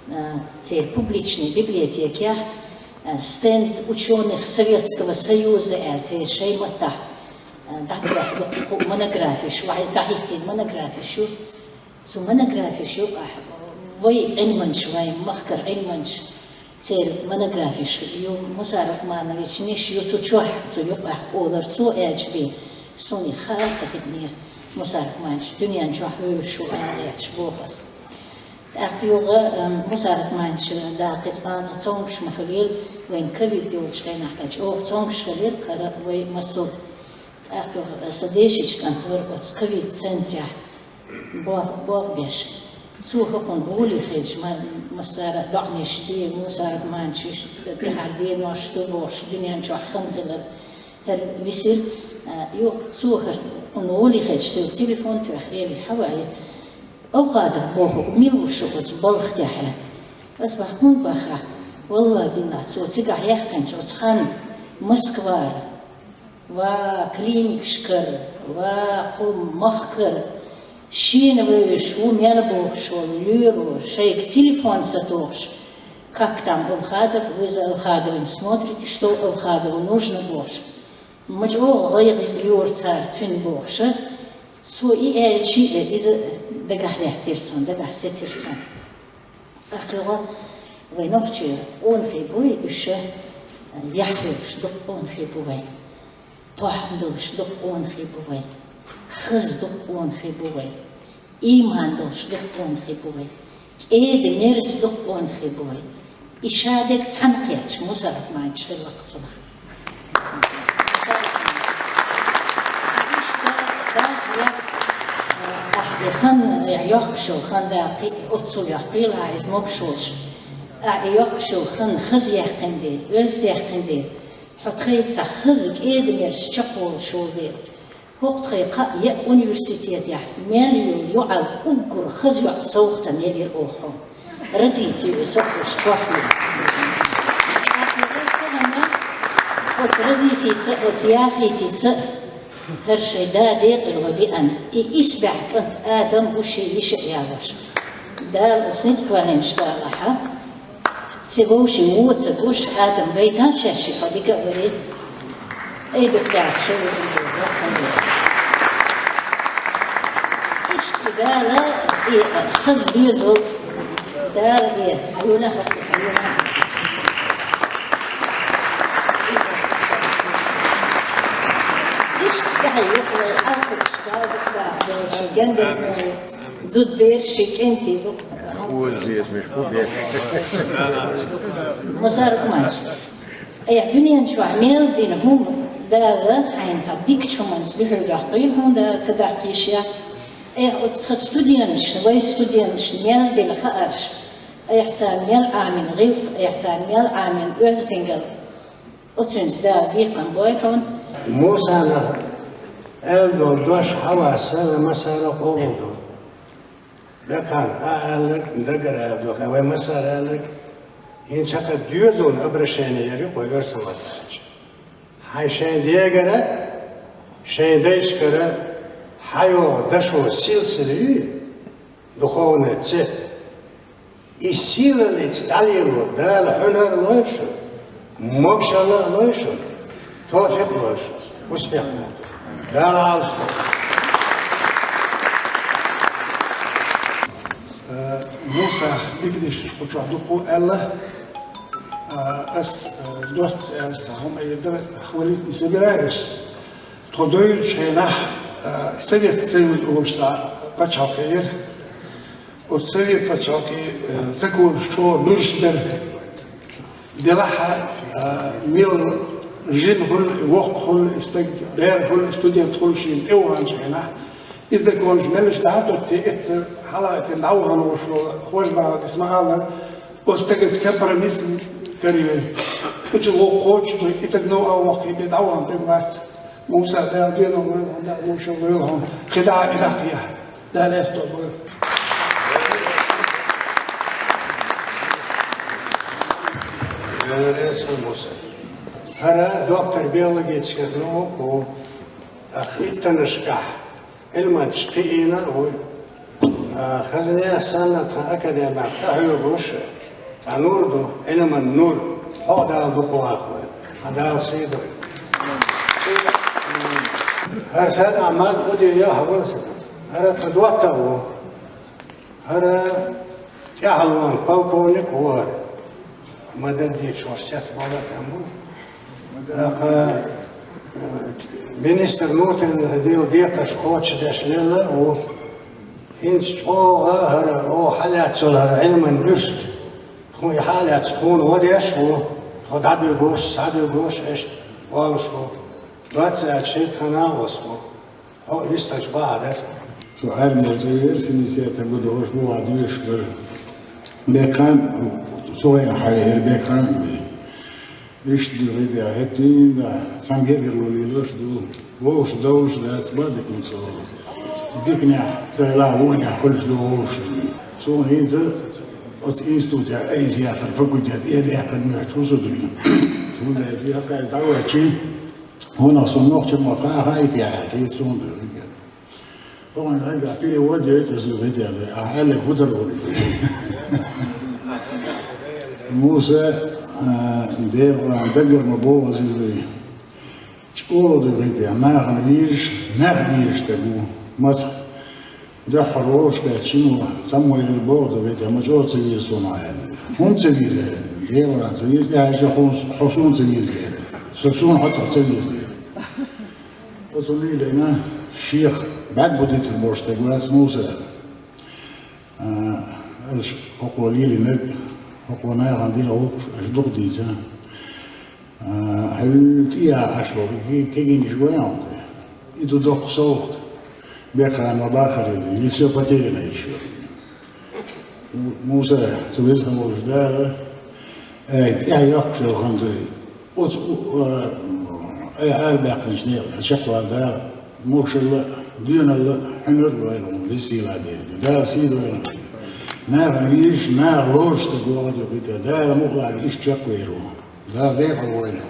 э, церан публичный библиотекехь, э, стенд учёных Советского Союза аьлла, церан шайн маттахь, э, дӀатоьхна дуккха монографиш, вай дӀахӀиттийна монографиш ю. Цу монографиш юкъахь вай Ӏилманча, вайн махкара Ӏилманча, церан монографиш ю, Мусар Акмановичан ниш ю цу чохь, цу юкъахь, олура цо, аьлча бен. Суна и хаа ца хиънера, Мусар Акманович дуьнен чохь вевзаш ву ала аьлча, боху ас. ТӀаккха юха, м, Мусар Акмановича даккхий цкъа-цкъа цомгуш ма хилийла, вайн ковид йолчу хенахь цхьа чӀогӀа цомгуш хилира, хӀара вай массо. ТӀаккха юха сан дешича кӀант вара оцу ковид центрехь. Болх-, болх беш. Цо хӀокхунна гӀоле хилча, ма-, массара а доӀанаш де, Мусар Акмановича тӀаьхьара денош ду бохуш, дуьнен чохь хан хилар, хӀара висира, а, юха цо хӀара кхунна гӀоле хилча, цо телефон тоьхна элира: «Хьаваи, Абхадов бохург мила ву шу оцу балха тӀехь?» Ас боху: «ХӀунда боху?» Валлахь-биллахь, цо цигахь яьккхинчу оцу ханна Москвара, ва клиникашкара, ва кху махкара шена вевзаш ву мел бохуш волу лоьро шайга телефон сатохуш: «Как там Абхадов? Вы за Абхадовым смотрите, что Абхадову нужно?» — бохуш. Ма чӀогӀа гӀайгӀа лора цара цуьнан бохуша. Цо и аьлча а, иза дагахь лаьттира суна, дагахь сецира суна. ТӀаккха юха вай нохчий къонахий бу вай, уьш яхь йолуш дукха къонахий бу вай, похӀма долуш дукха къонахий бу вай, хаза дукха къонахий бу вай, ийман долуш дукха къонахий бу вай, кӀеда-мерза дукха къонахий бу вай. И шадерг цхьаьна кхетча, Мусар Акманович хилла-кх цунах. Иштта, дахьа, э, ахь и хан, э, йоккхуш йолу хан даккхий, оццул йоккхийла ахь иза могуш волуш. Ахь и йоккхуш йолу хан хаза яьккхина дела, оьзда яьккхина дела, хьо тхайца хаза кӀеда-мерза чекхволуш волу дела, хӀокху тхайн кхаа еа университетехь мел йолу йоӀал уггар хаза йоӀ совгӀатана елира оха хьуна. Разити ю со хӀуш чохь ю. Оцу Разитица, оцу Яхитица хӀара шайн да декъала ван веана, и исбаьхьа кӀант Адам ву шен йиша а ялош. Дала оцу ницкъ валлинчу далахьа. Ци вовши вон ца гуш, Адам гайтан шаьш ши хьо дика а варе. Эй, дукха даха шу везан Дела, доккха хьан вера. Иштта Дала и хаза доьзал, Дала и хьаюна хӀокхуш, хьаюна хӀокхуш. Иштта тӀаьхьа юкъа вай хьалхарчу Дала дукха даха, Дела шу гендарбойла. Зудберш ши кӀентий ду. Ой, зетмеш, ху беш. Мусар Акманович, айхьа дуьнен чохь мел дина хӀума Дала хьайна цхьа дикачу хӀуманца дуьхьал доккхийла хьуна, Дала ца даккха йиш яц. Айхьа оцу тхан студенташна, вай студенташна мел дина хаарш, айхьа царна мел Ӏамина гӀиллакх, айхьа царна мел Ӏамина оьздангалла. Оцуьнца Дала бекхам бойла хьуна. Мусана аьлла долу дош хьаваса вай массара а къобал ду. Бекхан, а аьлларг, дагара аьлла ду, вай массара аьлларг, хӀинца хӀокху доьзална обращение яр ю кху оьрсийн маттахь аьлча. Хьайн шайн дегара, шайн дайшкара хьайогӀу дашо силсила ю, духовная цепь. И сийлаллица дӀалело Дала хьуьнар а лойла шуна, могушалла а лойла шуна, тофикъ а лойла шуна, успех а лойла. Дала Ӏалашдойла. Э, Мусах дика дешнаш кху чохь дуккха аьлла, э, ас, э, доцца аьлла цхьа хӀума эр дара, хвалить не собираюсь. Тхо девзачу хенахь, э, Совет Союз олуш цхьа пачхьалкх яра. Оцу Совет пачхьалкхе, э, законаш чӀогӀа луьраш дара. Делахь а, э, мел Жима хуьлу, воккха хуьлу и стаг, бер хуьлу, студент хуьлу шена тӀе ваханчу хенахь. Иза законаш меллаша дӀа а доттий, эцца хьалаайттина дӀавахана волуш волу Хожа-БӀаьлла Исмаил, оцу стагаца компромисс карайой. Оцу воккхачу, и стаг новкъа а воккхий бен дӀавахана стаг вац. Муса, Дала денал войла хьуна, Дала вовшах войла хьуна. КхидӀа а и дӀахьехьа. Дала аьтто бойла. Дала реза хуьлда, Муса. ХӀара доктор биологических наук ву. ТӀаккха иттаннашкахь Ӏилманчаш кхиийна а вуй. А, хазне санна тхан академехь къахьоьгуш, цхьа нур ду, Ӏилман нур, хьо а Дала дукха ваккха вай. Хьан Дала сий дойла. ХӀара санна Ахьмад Удин яхьа вара сан. ХӀара тхан доттагӀа ву. ХӀара тӀаьхьалонан полковник ву хӀара. Ма дагадеъча, хӀорш цецбалар а там бу. ТӀаккха, э, министр внутренних дел декхарш кхочушдеш лелла а ву. ХӀинца чӀогӀа хӀара, оха хьалаьцна йолу хӀара Ӏилман дуьрста. Тхуна и хьалаьцна тхуна ван деш а ву. Тхо дӀадуьгуш, схьадуьгуш, иштта волуш ву. Доцца аьлча, шен тхан накъост ву. Хьо вистхьачу бахьа дац. Цу армера цӀа веара, семьдесят году хӀорш бухахь доьшуш бара. Бекхан, цу хенахь хьан веара Бекхан а веара. Иштта дуьхьа тӀехь хӀетта дуьйна, цхьана гергарло лелош ду. Вовшах довлуш дац, бадикум цо. Диканехь, цхьа лахь вонехь хуьлуш ду вовшах. Суна хӀинца оцу институтехь айса яьккхина, факультет, эр яьккхина моьттуш ву со дуьйна. Цундела дуьхьа кхаьчча дӀаваьлча, ванах суна нохча ма хаа хаийта яхьа, хӀинца суна дуьйна. Хьуна хьайга перевод йойту аса ву хӀетте, ахьа аьлларг хӀун дара вара? Муса, а, Делан даггара ма боху аса иза. ЧӀогӀа ду хӀетте, нахана везаш, нах безаш стаг ву. Маца дуьххьара вовшахкхетта шимма цхьаммо ву боху ду хӀетте, ма чӀогӀа ца веза суна аьлла. ХӀунда ца веза аьлла? Делан ца веза, тӀаьхьа хьо суна ца веза аьлла. Со суна хьо цо ца веза аьлла. Оцу лийдайна шех бӀаьрг бу дитар болуш стаг вац Муса. А, аша хӀокхо лелийнарг, хӀокхо нахана дина гӀуллакхаш аша дукха дийцина. А, хьуьлла тӀе яхьаш волу, и кегийнаш гой хьуна. И ду доккха совгӀат. Бекхан ма бахара, и всё потеряно ещё. Муса, ца веза хьан волуш Дала, ай, тӀаьхьа йоккхуш йолу хан дуй. Оцу, а, ай, арабаьккхинчу некъа чекхвала Дала, могушалла а, доьналла а, хьуьнар а лойла хьуна, веза-сийлахь Дела. Дала сий дойла хьуна. Нахана везаш, наха лоруш стаг вогӀу хӀетте, Дала мукъалахь иштта чекхвер ву. Дала декъал войла.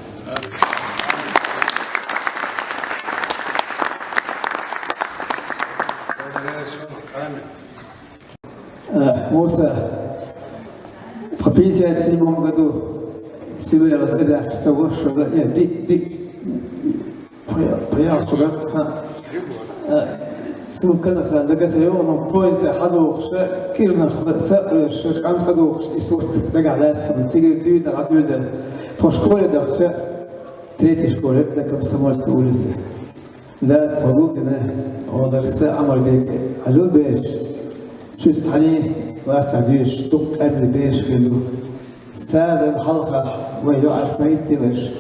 Э, Муса, тхан пятьдесят седьмом году Сибрехь цӀа даьхкича ца гуш, шуна, э, ди-, ди-, пхи-, пхи-, шуна, ха. Э, ссылка даса, дагаса йогӀу, но поезде хьадохуша, кӀирнах са а оьшуша, кӀам цӀа дохуш, и сурт дагахь лаьцна, цигара дуьйна, хьан дуьйна. Тхо школе дахча, третья школа, на Комсомольской улице. Дас хьо гулдина, гӀо дар са Ӏамарбек, хьажал бераш. Шуьца цхьаьний классехь доьшуш, дукха къаьмнийн бераш хир ду. Царна хьалха вай йоӀаш ма хӀитталаш.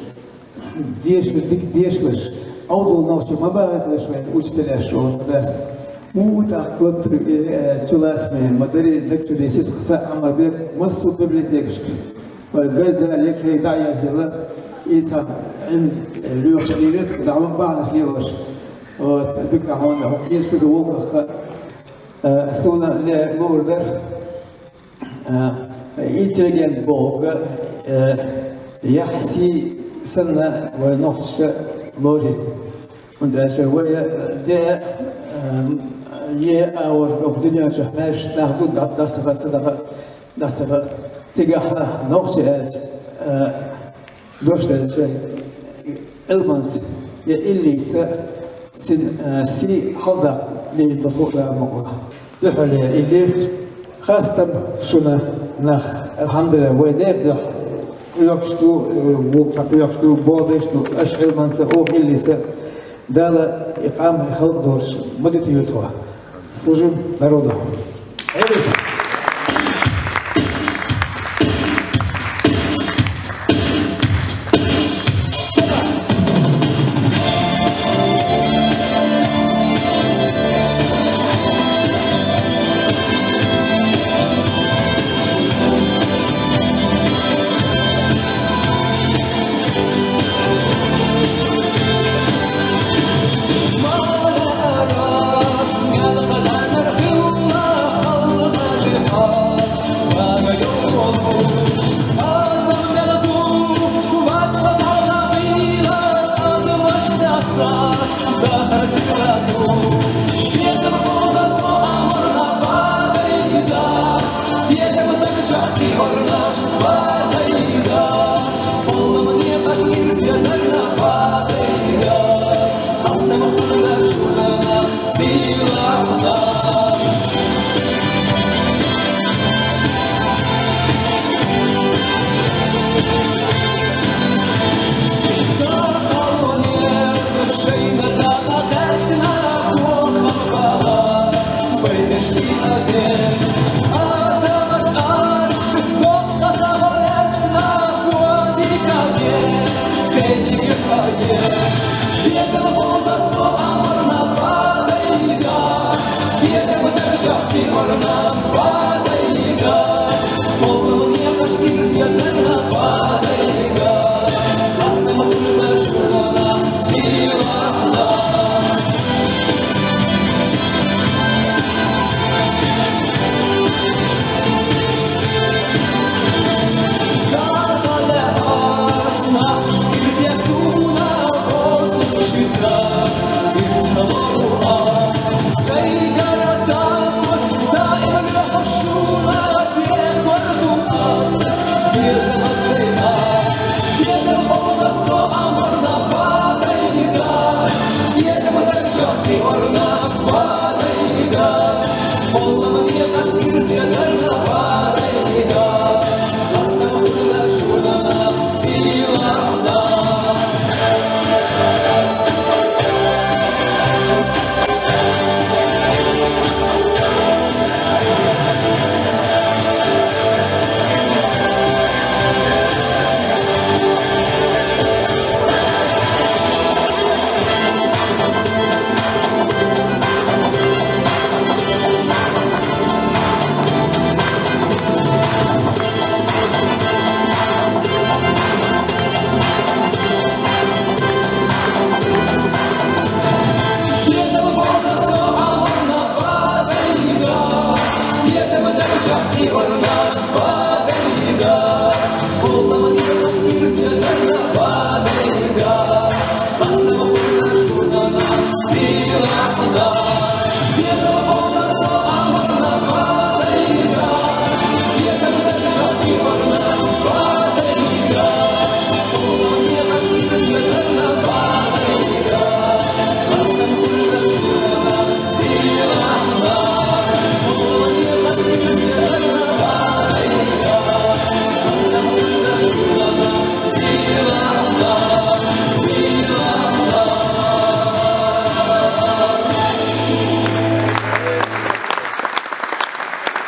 Дешар дика дешалаш. Ӏовдал нохчий ма бахийталаш вайн учителяш, олу дас. Муха тӀаккха готтар, э, чулацаме, ма дарий, даг чу десит хьан са Ӏамарбек, массо а библиотекашка. Вай гайда лекхе дӀа а яздина, и цхьа Ӏилма лоьхуш лелийта, дӀа ма бахьанаш лелош. Вот, дика хьуна, хӀокху кхечу шуза волках, э, суна ле лур дара. Э, интеллигент бохург, э, яхь, сий санна вай нохчаша лорий. ХӀунда аьлча вай, э, де, э, е а вара, оха дуьнен чохь маьрша нах ду, дӀа-, дастагӀа, садагӀа, дастагӀа. Цигахь нохчи аьлча, э, дош делча, Ӏилманца я иллица син, э, сий хьалдаккха лерина тхо Дала мукъалахь. Дуьххьарлера иллира, хастам шуна нах. Алхьамдулиллахь, вай нехан дуьхьа кхоьхьуш ду, э, вукху кхоьхьуш ду, бохуш ду, аша Ӏилманца, оха иллица. Дала и къам, и халкъ доцуш ма дуьтийла тхо. Служим народу! Ӏелита!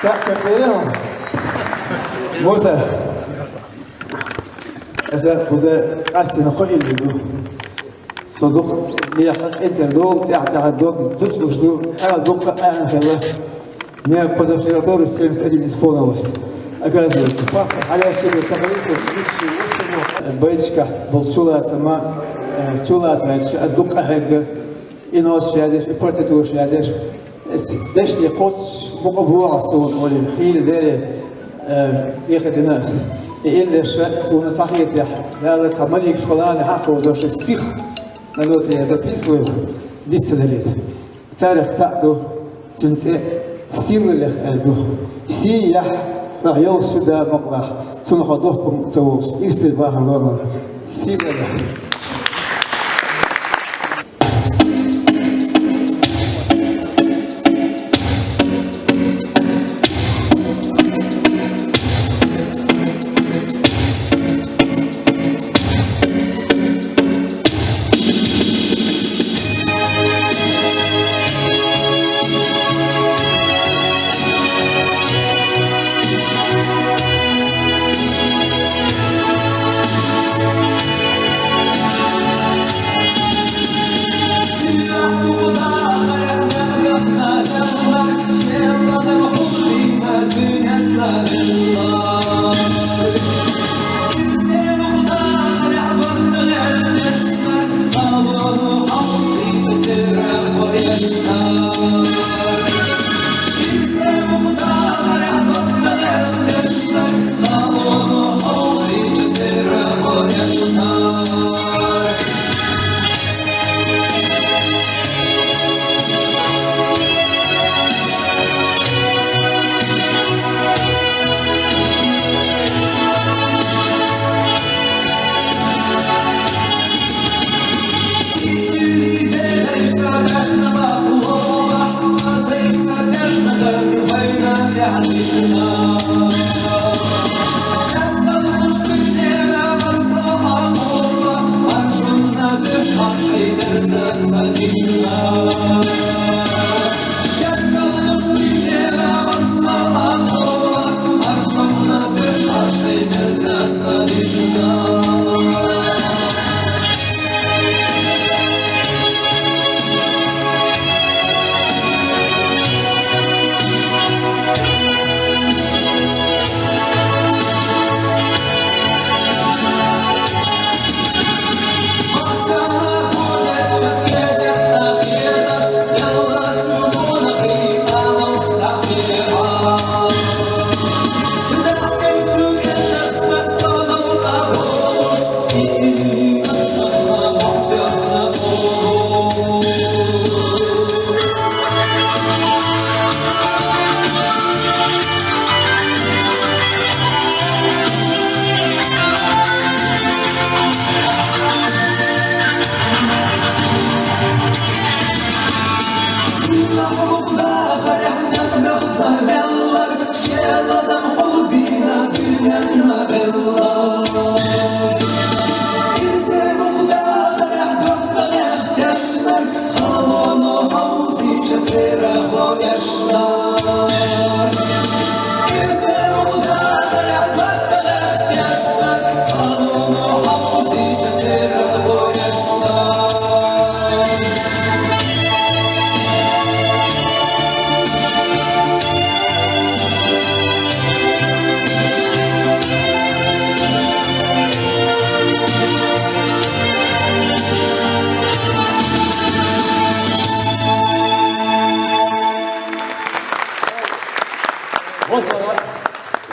Сакъ чакъдерил. Муса. Аса кхуза къастина хъу илли ду. Со дукха лехӀа кьетар дол, тӀехь-тӀехьа дог дутӀуш ду, хьала дукха аьнна хила. Мне позавчера тоже семьдесят один исполнилось. Оказывается, паспорт хьалаьшши бен ца хилар со, ничего себе. Байташкахь болу чулацама, э, чулацайча, ас дукха къахьегна. И ноташ язъеш, и партитураш язъеш. Ас дешне кхоччуш мукъа бохьа суна олий, хийла дерриг, э, тӀехьа дина ас. И иллеш суна схьахетарехь, Дала цхьа маликаш хилла хьакхо дош стих, на ноте я записываю, дицдалийта. Царах цхьаъ ду, цуьнан цӀе Сийлаллех аьлла ду. Сий яхь, хьо йолуш шу да бакъалахь, цунах хьо дохкург ца волуш, иштта бахьана лорван. Сийлаллех.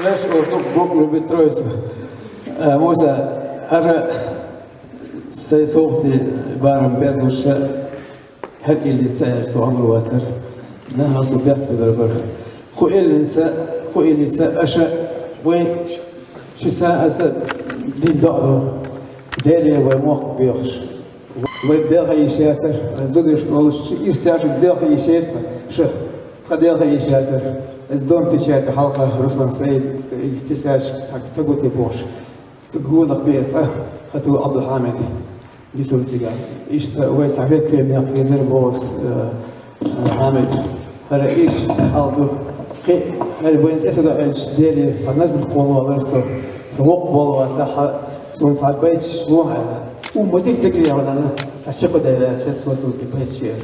Леш ортук Бог любит троицу. Э, Муса, ара сай сохти барам берзуша, хар или сай суалу васар. На хасу бяхт бедар бар. Ху элиса, ху элиса аша вай шиса аса дин даду. Дели вай мох бехш. Вай белха ишесар, зудыш олш ирсяш белха ишесар, ш. Ха белха ишесар. Из дом печати халха Руслан Саид, писач так тагути бош. Сугунах беца, хату Абдулхамид. Дису зига. Ишта вай сагрек кем як везер бос, э, Хамид, хара иш алду. Хе, хара бен эсада эч дели, саназм колу алар со. Со вок болу аса ха, сон сарбайч вон хайла. У модик текли явана, са чеко да я, сейчас то су и пэч чер.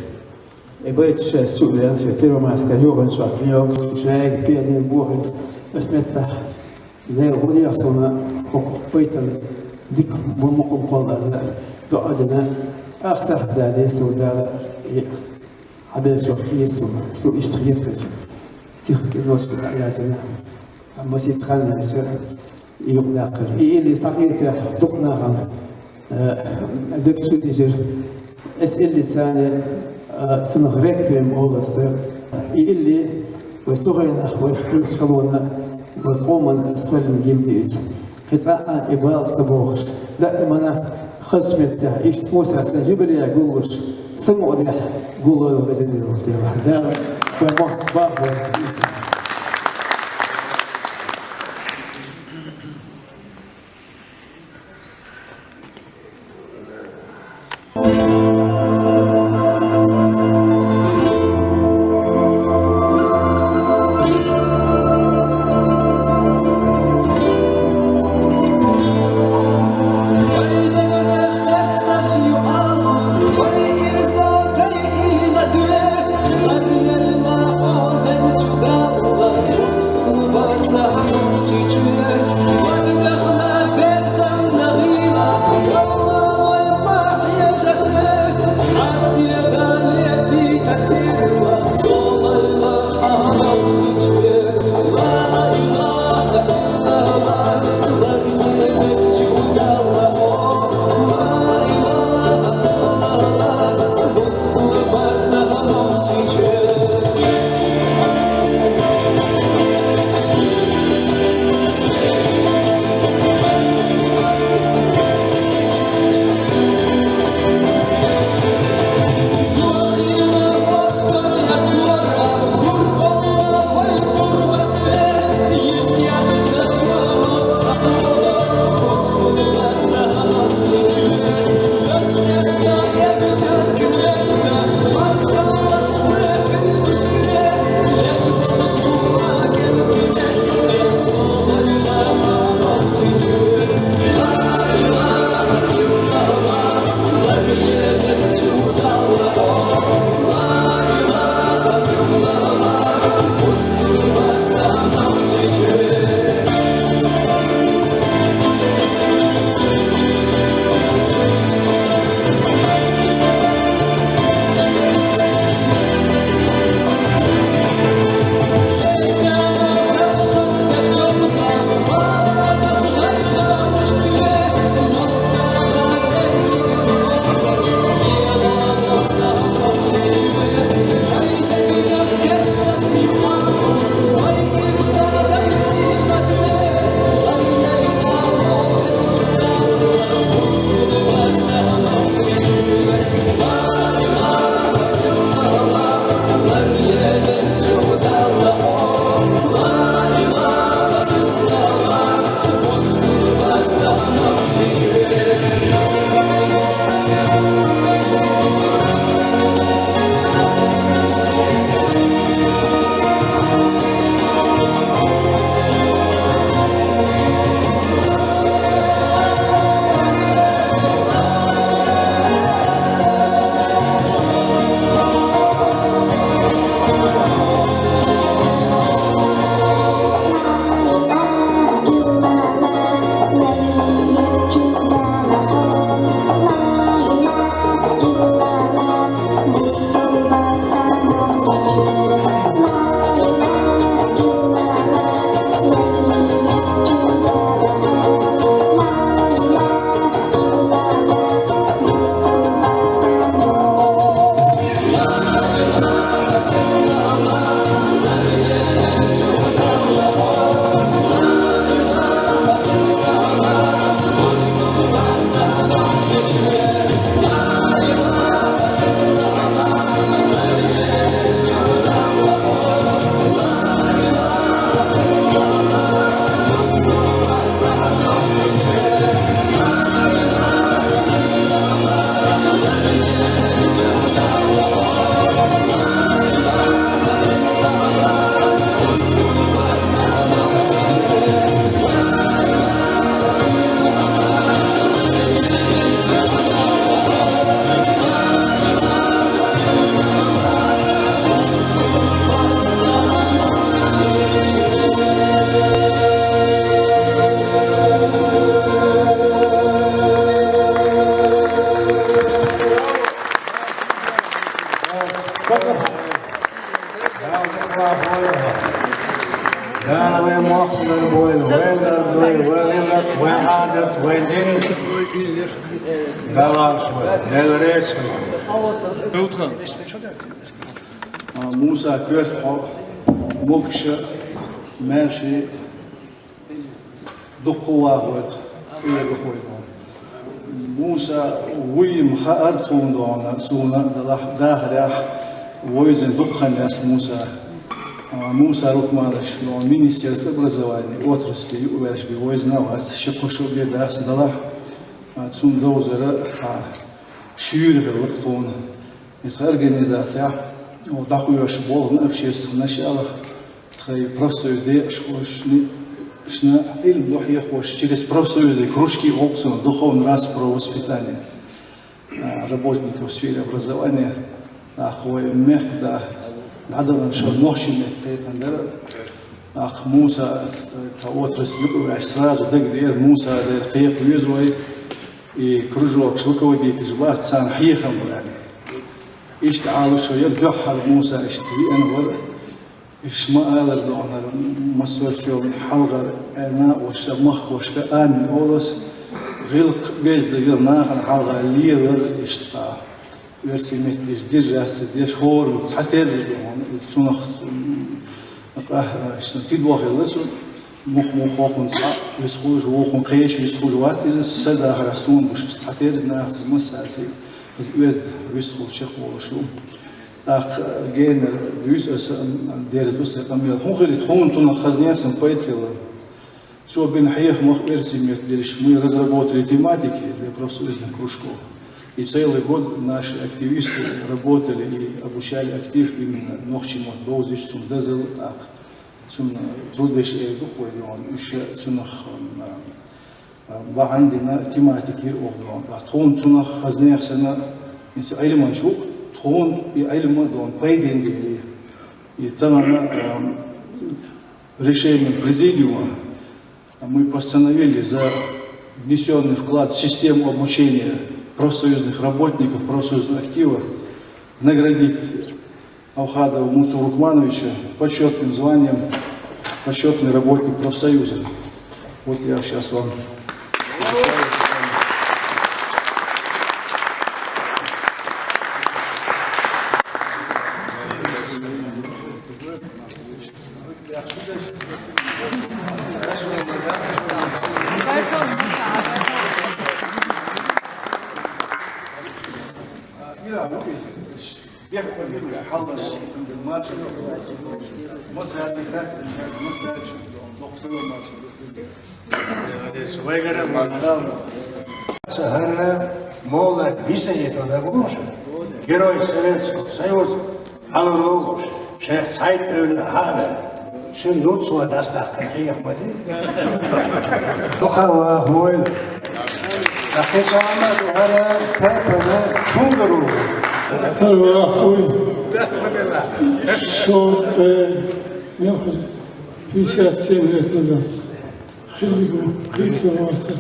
И бэч сейчас су я, все первомайска, йоган шат, йог, шайк, пиадин, бухит, эсметта. Не, гуни ясуна, хок байтан, дик, мумукум колла, да, дуадина, ахсах дали, су дала, и Абел шо хиесу, су ишт хиетрес. Сих нос язина. Самбасит хан ясу, и югнакыр. И или сахиетра духнаган. Э, дөк су дижир. Эс или сани, э, сунах реквием оласы. И или, вай сугайна, вай хрюш халона, вай коман спалин гимдиц. Хица а ибал цабохш. Да имана хасмет да, ишт муса са юбилея гулуш. Саму да гулу газетил тела. Да, ба мох ба ба. Дала вай мохк дар бойла, вай дар дой, вай гӀиллакх, вай Ӏадат, вай дин. Дала вай, Дала реза хуьлда. А, Муса, коьрта хьо, могуш а, маьрша а, дукха вахавойла, кӀезига вахавойла. Муса вуй-м хаар тхона, дона, суна, Далла дахарехь, вовзийна дукха хан яц Муса. А, Муса Рухманович, дона, министерство образования, отрасли юкъаваьлча бен вовзийна вац, ши-кхо шу бен дац Далла. А, цунна довзар цхьа шуьйра хилла тхона. Иза организацехь, о, дӀахьош болу общественнаш ялахь, тхайн профсоюз декъашхошна, шна Ӏилма дохьехош через профсоюзные кружки, окцун духовный раз про воспитание, а, работников в сфере образования. ТӀаккха вай мехкда дӀадалан шо нохчийн меттан кхайкхам дара. ТӀаккха Муса, тхан отрасль юкъаваьлча, сразу дагадеара, Муса дера кхайкха веза вай, и кружокаш руководитель бац, царна хьехам бу аьлла. Иштта Ӏалашо яра, дуьххьара Муса иштта веана вара. Иштта ма аллара, дона, массо а соьлан хьалхара, э, накъосташка, махкошка амин олу ас, гӀиллакх, беза дагар нахана хьалха лелар иштта. Оьрсийн меттан деш, держаться деш, хӀораммо цхьатерра ду хьуна, иза цунах, м, къа-, шна тидам хилла цунна, мух-мух хӀокхунна цхьаъ вистхуьлуш, вукхунна кхеча вистхуьлуш вац иза, сан дахарехь суна гуш, цхьатерра нахаца массаьрца иза оьзда вистхуьлуш чекхволуш ву. ТӀаккха, э, генара дуьйцу аса, м, дерза ду сайн къамел. ХӀун хили, тхуна цунах хазнех сан пайда хилла. Цо бина хьехамах оьрсийн меттан дерриш, мы разработали тематики для профсоюзных кружков. И целый год наши активисты работали и обучали актив именно нохчийн мотт бовзийта, цунна дозалла тӀаккха. Цунна трудвеш эр ду хӀой йогӀун, уьш цунах, м, а, бахьана дина тематика йира оха йогӀун. Ткъа тхуна цунах хазнех санна, иза Ӏилманча ву, тхуна и Ӏилма дона пайденна дели. И тамана, ам, решением президиума мы постановили за внесённый вклад в систему обучения профсоюзных работников, профсоюзного актива наградить Авхадова Мусу Рухмановича почётным званием «Почётный работник профсоюза». Вот я сейчас вам ХӀара молла виса хӀетта дагавогӀуш, Герой Советского Союза, хьалур вогӀуш, шайх цхьайтта эвла хьавер, цуьнан нуц ван дастахь тӀе хьеха ма ди. Дукха ваха войла. Ахи цхьа ма ду хӀара тайпана чунгар ву. ХӀара ваха войла. Шорта, мелхо, пятьдесят семь лет назад. Хиллиг ву, кхийса ваца.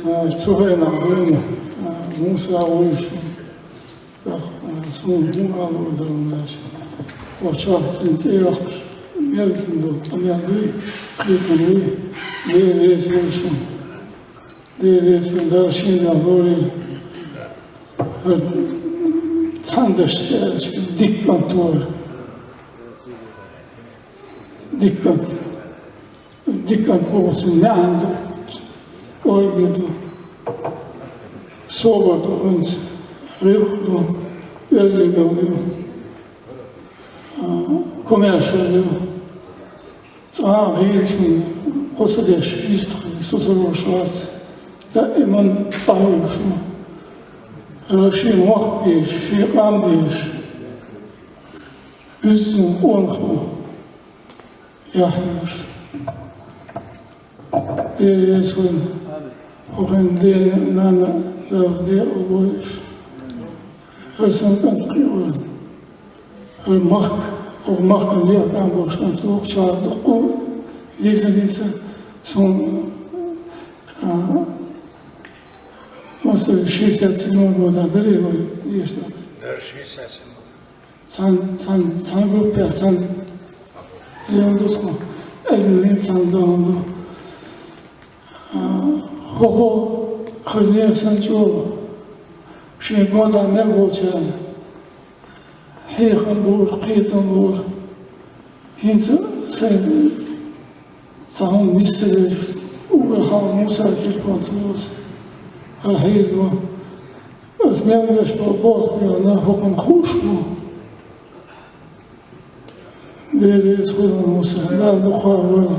А, цу хенахь вайна, а, Муса вуйш ву. ТӀаккха, а, суна хӀун ала ву дара ваьлча? Оцу чохь цуьнан цӀе йоккхуш, мел ду, къамел дуй, кхетам дуй, Дела реза вуйш ву. Дела реза вуйш ву, Дала шен Дала лорийла. ХӀара цхьана дашца аьлча, дика кӀант вара. Дика кӀант. Дика кӀант бохург цуьнан маьӀна ду, кӀорга ду, собар ду хӀинца, гӀиллакх ду, оьздангалла ду, а, комаьршалла ду. Цкъа а хийрачунна кхо ца деш йистхила, сацалуш вац, даиман къахьоьгуш ву. ХӀара шен мохк безаш, шен къам безаш, уьззина къонах ву. Яхьъяш. Дела реза вайна. ХӀокхуьнан дена, нана, Дала декъала войла уьш. ХӀара сан кӀант кхиавелла. ХӀара махка, хӀокху махкана лехкан болуш кӀант ву, чара дуккха дийца, дийца, суна, а, Масала, шестьдесят седьмой года дари вай, ешта. Да, шестьдесят седьмой. Цан, цан, цан группа, цан. Леон дуско. Эллин цан донду. А, хо-хо, хазне сан чо. Ши года мер болчан. Хьехам бур, кхетам бур. ХӀинца сайн цхьа хӀума миссареш, угар хьал Муса телефон туллус. Хьал хьийза бу. Ас мел веш бо боху, на хӀокхунна хууш бу. Дера иза хуьлу Муса, Дала дукха вара.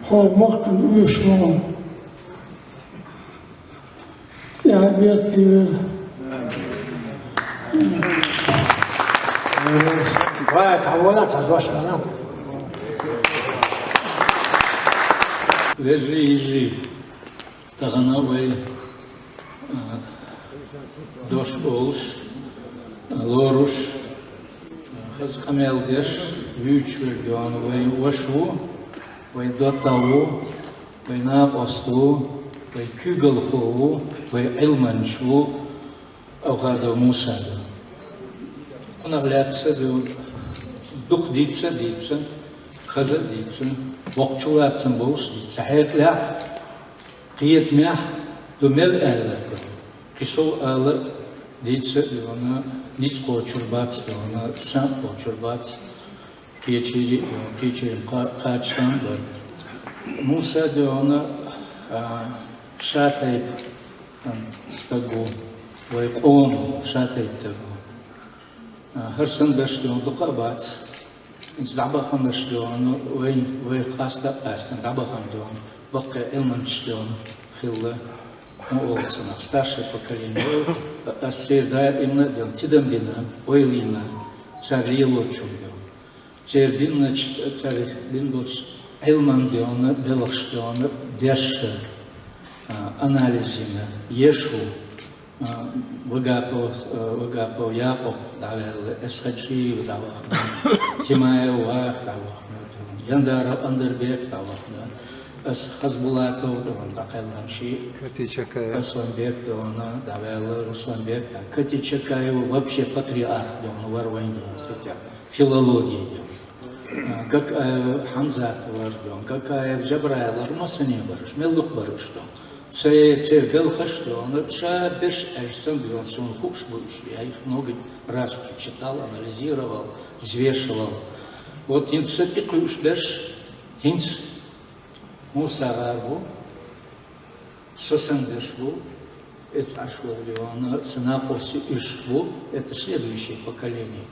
Хьо махкан уьш ву. ЦӀехьа бертий вела. Вай, тхьавола цхьа дош ала. Вежарий, йижарий, тахана вай, а, дош олуш, а, лоруш, а, хаза къамел деш, вуьйцуш верг йоӀана вай ваша ву, вай доттагӀа ву, вай накъост ву, вай куьйгалхо ву, вай Ӏилманча ву, Авхадов Муса. Кхунах лаьцна ду, дукха дийца а дийца, хаза а дийца, боккхачу лаьцна болуш дийца, хьекъалехь, кхетамехь ду мел аьлла. Кхин сов ала дийца а дона, ницкъ кхочур бац дона, сан а кхочур бац. Кхечийриг, кхечийриг кха-, кхача хан бара. Муса дона, а, ша тайпа, а, стаг ву, вай къоман ша тайпа стаг ву. А, хӀара санна берш дона дукха а бац. ХӀинца дӀабаханарш дона, вайн, вай къаста а къаьстина дӀабахана дона, баккхий Ӏилманчаш дона хилла, хӀун олу цунах, старшее поколение. Ас церан даимна а дона, тидам бина, ойла йина, цара лелочун дона. Церан динначу, цара дина долчу Ӏилман дона, белхаш дона, дешша, а, анализ йина, еш ву, а, Вагапов, а, Вагапов Якъуб дӀаваьлла, Эсхаджиев дӀавахана, Тимаев Ваха дӀавахана, Яндаров Андарбек дӀавахана, ас Хазбулатов дона дӀакхелхина ши, Кати Чакаев. Асланбек дона дӀаваьлла, Русланбек, Кати Чакаев вообще патриарх дона, вара вайн дона. Филология дона. А, Гакаев Хьамзат вара дона, Гакаев Джабраил вара, массане бараш, мел дукха бараш дона. Церан, церан белхаш дона, ша берш аьлча санна дона, суна хууш бу уьш, я их много раз читал, анализировал, взвешивал. Вот хӀинца сан тӀе кхуьуш берш, хӀинца Муса гӀар бу, со санна берш бу, эца Ӏаш волу дона, сан накъостий уьш бу, это следующее поколение.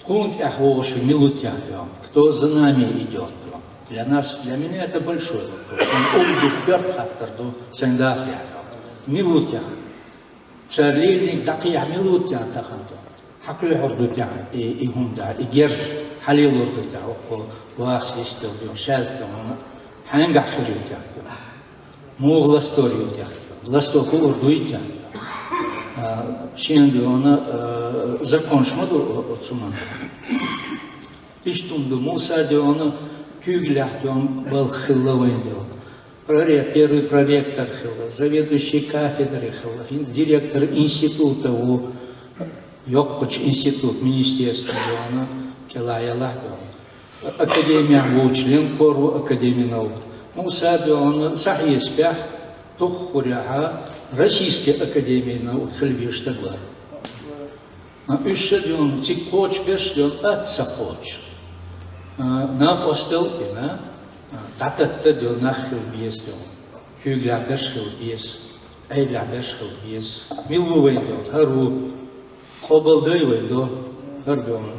Тхуна тӀехь вогӀуш мила ву техьа дона, кто за нами идёт дона. Для нас, для меня это большой вопрос. Сан уггар коьрта хаттар ду, сайн дахарехь дона. Мила ву техьа? Цара лелийнарг дӀакхехьа мила ву техьа тахана дона? Хьан кхуьхьур ду техьа и, и хӀума да, и герз хьан лелор ду техьа, окхо вахас вистел дона, шаьлта дона, хьаьнгахь хир ю техьа дона? Муха ластор ю техьа? Ласто хуур дуй техьа? А, шена дона, а, законаш ма ду о-, оцу хӀуманна. Иштта хӀума ду, Муса дона куьйгаллехь дона балха хилла вайн дона. Проре-, первый проректор хилла, заведующий кафедрой хилла, хӀинца директор института ву, йоккхачу институт, министерство дона, кӀелхьа ялахь дона. Академехь ву, член кор ву Академии наук. Муса дона схьахьесапехь, туххурехьа Российская академия наук хила везаш стаг вара. А, уьш ша дона, цига кхочуш берш дона, атта ца кхочуш. А, накъостал а бина, а, дӀататта дона нах хила беза дона. Куьйгаллехь берш хила беза, Ӏедалехь берш хила беза. Мила ву вайн дона? ХӀара ву. Къобалдай вай до, хӀара дона,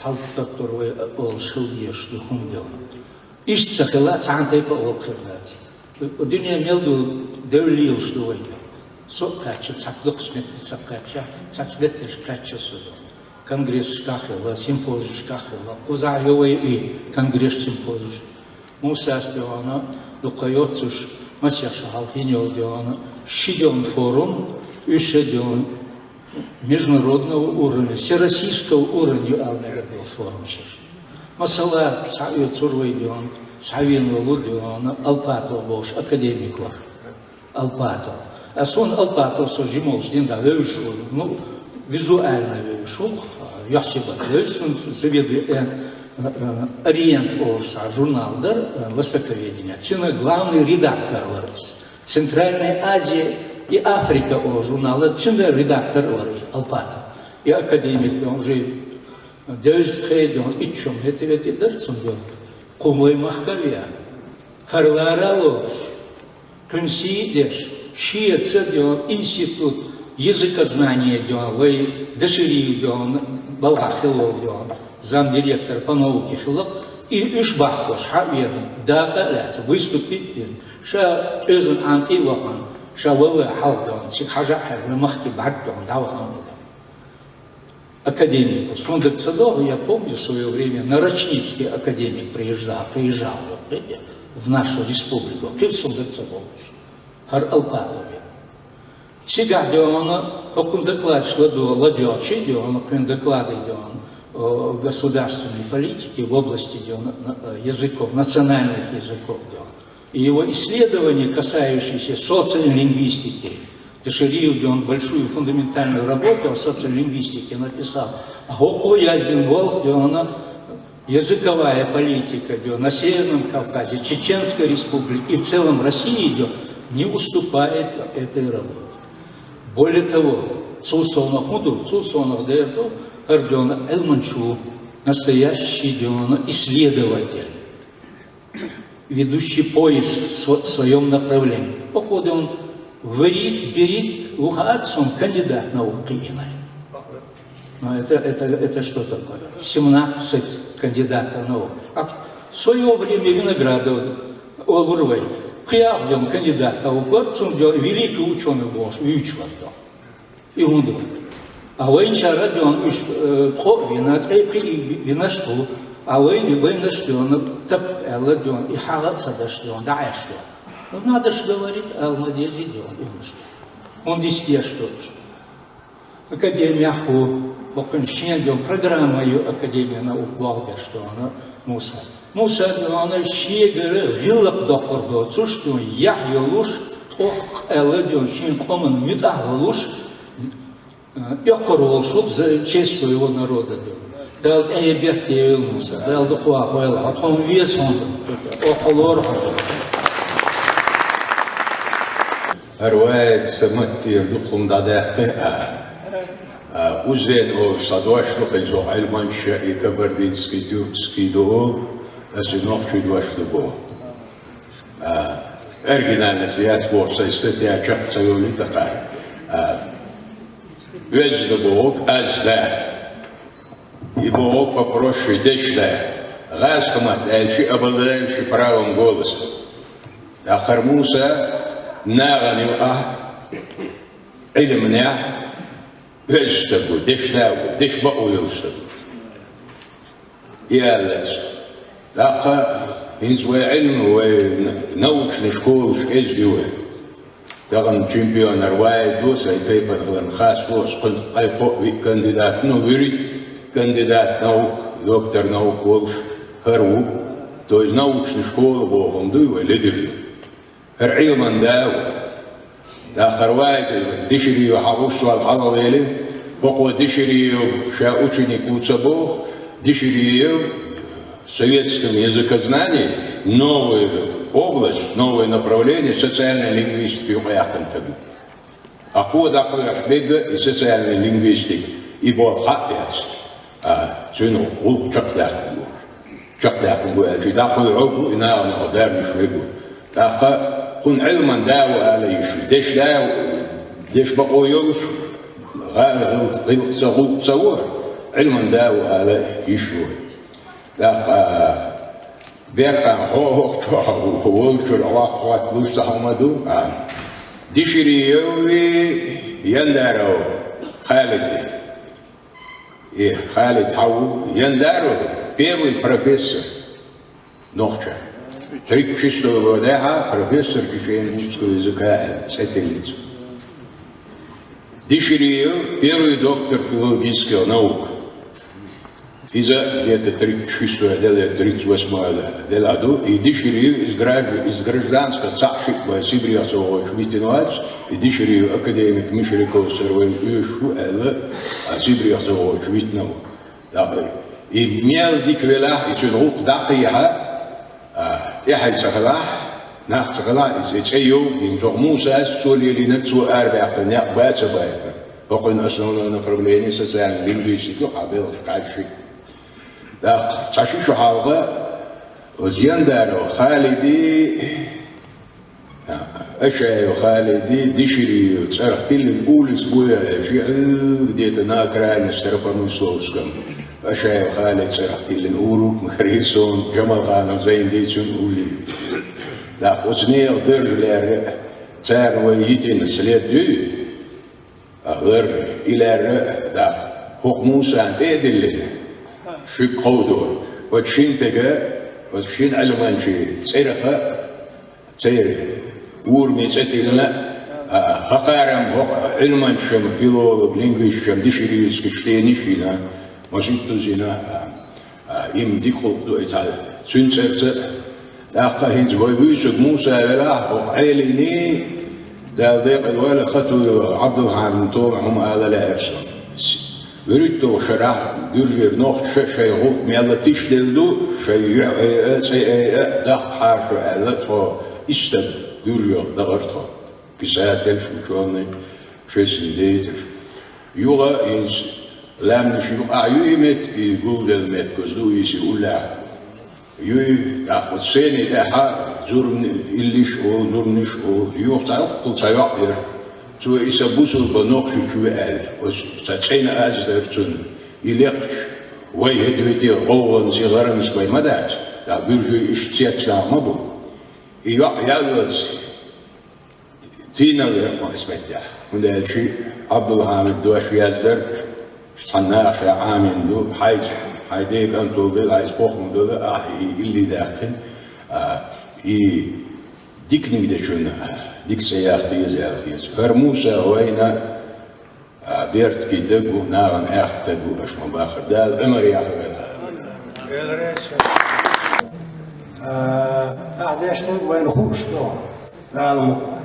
хьалттаттур вай олуш хила дезаш ду хӀума дона. Иштта ца хилла, цхьана тайпа а воккха хир дац. Дуьне мел ду, девлла лелаш ду вай дона. Со а кхаьчча, цхьацца дукхачу метте ца кхаьчча, цхьацца меттигашка кхаьчча со дона. Конгрессашкахь хилла, симпозиумашкахь хилла, кхузахь йо вай и конгресс, симпозиумаш. Мусас дона, дукха йоццуш, масех шо хьалха йина йолу дона, ши дона форум, уьш ша дона, международного уровня, всероссийского уровня ю аьлла мегар долу форум шира. Масала, схьаоьцур вай дона, схьавеана волу дона, Алпатов бохуш академик вара. Алпатов. А сона Алпатов со жимолш дин да вевзаш ву, ну, визуально вевзаш ву, Йохсибат вевзаш, сона заведу-, э, э, «Ориент» олуш цхьа журнал дара, э, востоковедение. Цуьнан главный редактор вара из. «Центральная Азия и Африка» олу журнала цуьнан редактор вара Алпатов. И академик, он уже девза хедон, итт шо ма хӀетта ветӀи дара цуьнга. Кху вай махка веа. ХӀара лара лоруш, кхуьнан сий а деш, шеца дон институт языкознания дон, вай Дашириев дон, балхахь хилла дон, замдиректор по науке хилла, и уьш бахкош хьа а вена, дакъа а лаьцна, выступить а дина, ша оьзан Ӏанкъий вахана, ша валла хьалха дон, цига хьажа а хьаьрна, махкий бӀарг дон, дӀавахана. Академик, сона дага ца догӀу, я помню в своё время, Нарочницкий академик приезжал, приезжал вот, видите, в нашу республику. Кхин сона дага ца догӀу. ХӀара Алпатов вена. Цигахь дона, хӀокхун докладаш ладо-, ладоьгӀчий дона, кхуьнан докладий дона, о государственной политике в области дона, на-, э, языков, национальных языков дона. И его исследования, касающиеся социолингвистики, Дашириев дон большую фундаментальную работу о социолингвистике написал. А хӀокхо язбина болх дона, языковая политика дона на Северном Кавказе, Чеченской Республике и в целом России дона не уступает этой работе. Более того, цул совнах хӀун ду, цул совнах дер ду, хӀара дона Ӏилманча ву, настоящий дона исследователь, ведущий поиск в сво-, в своём направлении. Походу, он варит, берит, выходит, он кандидат наук именно. Но это, это, это что такое? Семнадцать кандидатов наук. А в своё время Виноградов олур вай. Кхиал дон кандидат наук вар, цун дон великий учёный бохуш, вуьйцуш вар дон. И хӀунда ву? А вайна шара дон уьш, э, кхоъ вина, тӀе кхин винаш бу. А вайна, вайнаш дон тап аьлла дон, и хьагӀа а ца даш дон, дӀаӀеш дон. Ну, надо ж говорить, ала ма дезий дон, и хӀунаш дон. ХӀунда дис деш дон уьш? Академехь ву, бакъин шен дон программа ю академия наук боху беш дона Муса. Муса дона шегара гӀиллакх доккхур доцуш дон, яхь йолуш, тӀоккха аьлла дон, шен къоман муьтӀахь волуш, э, эккхар волуш ву за честь своего народа дон. Дала тӀаьхье беркате йойла Муса, Дала дукха вахойла, хьо тхуна веза хьуна, оха лора хьуна. ХӀара вай сан маттера дукха хӀума дӀадаьккхи а. А, Узен олуш цхьа дош ду, кхин цо Ӏилманча и кабардинский, тюркский ду олу, аса и нохчий дош ду боху. А, оригинальность яц боху сайн статья чекх ца йолуьйту кхара. А, оьзда боху, аз да. И боху попроще деш да. ГӀазкхамат аьлча, обладающий правом голоса. ТӀаккха хӀара Муса нахана юкъахь, Ӏилманехь, оьзда стаг ву, деш да ву, деш бакъо йолу стаг ву. И аьлла аса. ТӀаккха хӀинца вай Ӏилма, вай научный школаш кӀезиг ю вай. Тахана чемпионар вай ду, сайн тайпанхлан хас бу, аса кхин кхайкхо а виъ кандидат, ну, вуьрхӀитта кандидат наук, доктор наук волуш хӀара ву. То есть научный школа бохург ду вай ледира ю. ХӀара Ӏилман да ву. ТӀаккха хӀара вай Дешириев хьагӀуш, сол хьалхавели, бакъо Дешириев ша ученик ву ца боху, Дешириев советском языкознании новую область, новое направление социальной лингвистики юкъаяьккхина стаг ву. Кхо дӀакхоьхьуш берг а и социальный лингвистика, и болх хьа а эцна, а, цуьнан гӀуллакх чекхдаьккхина ву. Чекхдаьккхина ву аьлча, и дӀакхоьхьуш ву, и нахана дарнаш вегу. ТӀаккха кхунна Ӏилман да ву ала йиш ву. Деш да ву, деш бакъо йолуш, гӀа-, гӀиллакх ца, гӀуллакх ца ву, Ӏилман да ву ала йиш ву. ТӀаккха Бекхан хьо хӀокху чохь волчуьра ваккха хӀотталуш цхьа хӀума ду, а? Дешириев и Яндаров Халид. И Халид хьан ву? Яндаров первый профессор нохча. Тридцать шестого года профессор чеченского языка, цӀе тиллинца. Дешириев первый доктор филологических наук. Иза где-то тридцать шестое дело, тридцать восьмое дело ду, и Дешириев из гражд-, из гражданского цхьаъ шиъ бен Сибрех со вахча витина вац, И Диширийн академик Мишриков сара вайна оьшуш ву аьлла, а Сибрех ца гӀочу витина ву. ТӀаккха и мел дика велахь, и цуьнан гӀуллакх дӀакхехьа, а, тӀаьхье ца хилахь, нах ца хилахь, иза цӀе йовлу, хӀинца хӀокху Мусас цо лелийна, цо арабаьккхина некъ бац а баьхкина. ХӀокхуьнан основное направление социальная лингвистика, хьан белхаш кхаьччи. ТӀаккха цхьа ши шо хьалха, оцу Яндаров Халиди, Ашаев Халиди, Диширийн цӀарах тиллина улица бу я, ши хьуьг где-то на окраине Старопромысловском. Ашаев Халиди цӀарах тиллина урок ма хаьрий суна, Джамалханов Зайнди цуьнан уллехь. ТӀаккха оцу нехан дарж лаьрра, царна вай йитина след дуй? А, лар, и лаьрра, даккха. ХӀокху Мусана тӀе а диллина, шуьга кховдор. Оцу шина стеган, оцу шина Ӏилманчин цӀерах, церан ураме цӀе тиллина, а, хӀокхарам, хӀокху Ӏилманчашна, филолог, лингвисташна, Диширийскаш тениш йина, маситтаза йина, а, А, и-м дика гӀуллакх ду и цхьа цуьнан цӀарца. ТӀаккха хӀинца вай вуьйцург Муса велахь, хӀокху Ӏелийний, Дала декъала войла, Хатуев Ӏабдулхьамидан тоба хӀума ала лаьара суна. С-, вуьрхӀитталгӀа шарахь гуьржера нохчаша шайн гӀуллакх мелла тишделла ду, шайн юьхь айа, цӀе айа, даккхахьара шу аьлла, тхо исс стаг гуьржех дахара тхо. Писатель, учёный, шайсин дейташ. Юха хӀинца лаьмнаш юкъахь юй и меттиг, и гулделла меттиг, оцу Дуисин уллехь. Юй, тӀаккха оцу сцени тӀехь зурма иллиш а олу, зурманаш а олу, юха цхьа йоккхул цхьа йоӀ яра. Цо и сан бусалба нохчичу ву аьлла, оцу цхьа цӀена аз дара цунна. И лекхача, вай хӀета вити гӀовгӀанца, гӀаранца вай ма дац, тӀаккха гуьржий иштта цецнах ма бу. И йоӀ яллалц Тийна лерхьо ас меттехь, хӀунда аьлча Ӏабдулхьамида дош яздара, цхьана наха ша Ӏамийна ду, хьайца, хьайн декъан тулдала, хьайца похӀма дала, ахь и илли даьккхина, а, и диканиг дечунна дика цӀе яха деза аьлла хеза. ХӀара Муса вайна, а, беркате стаг ву, нахана аьхка стаг ву, аша ма бахара. Дала Ӏумар яхар. А, ахь деш стаг вайна хууш ду. Дала мукъ лахь.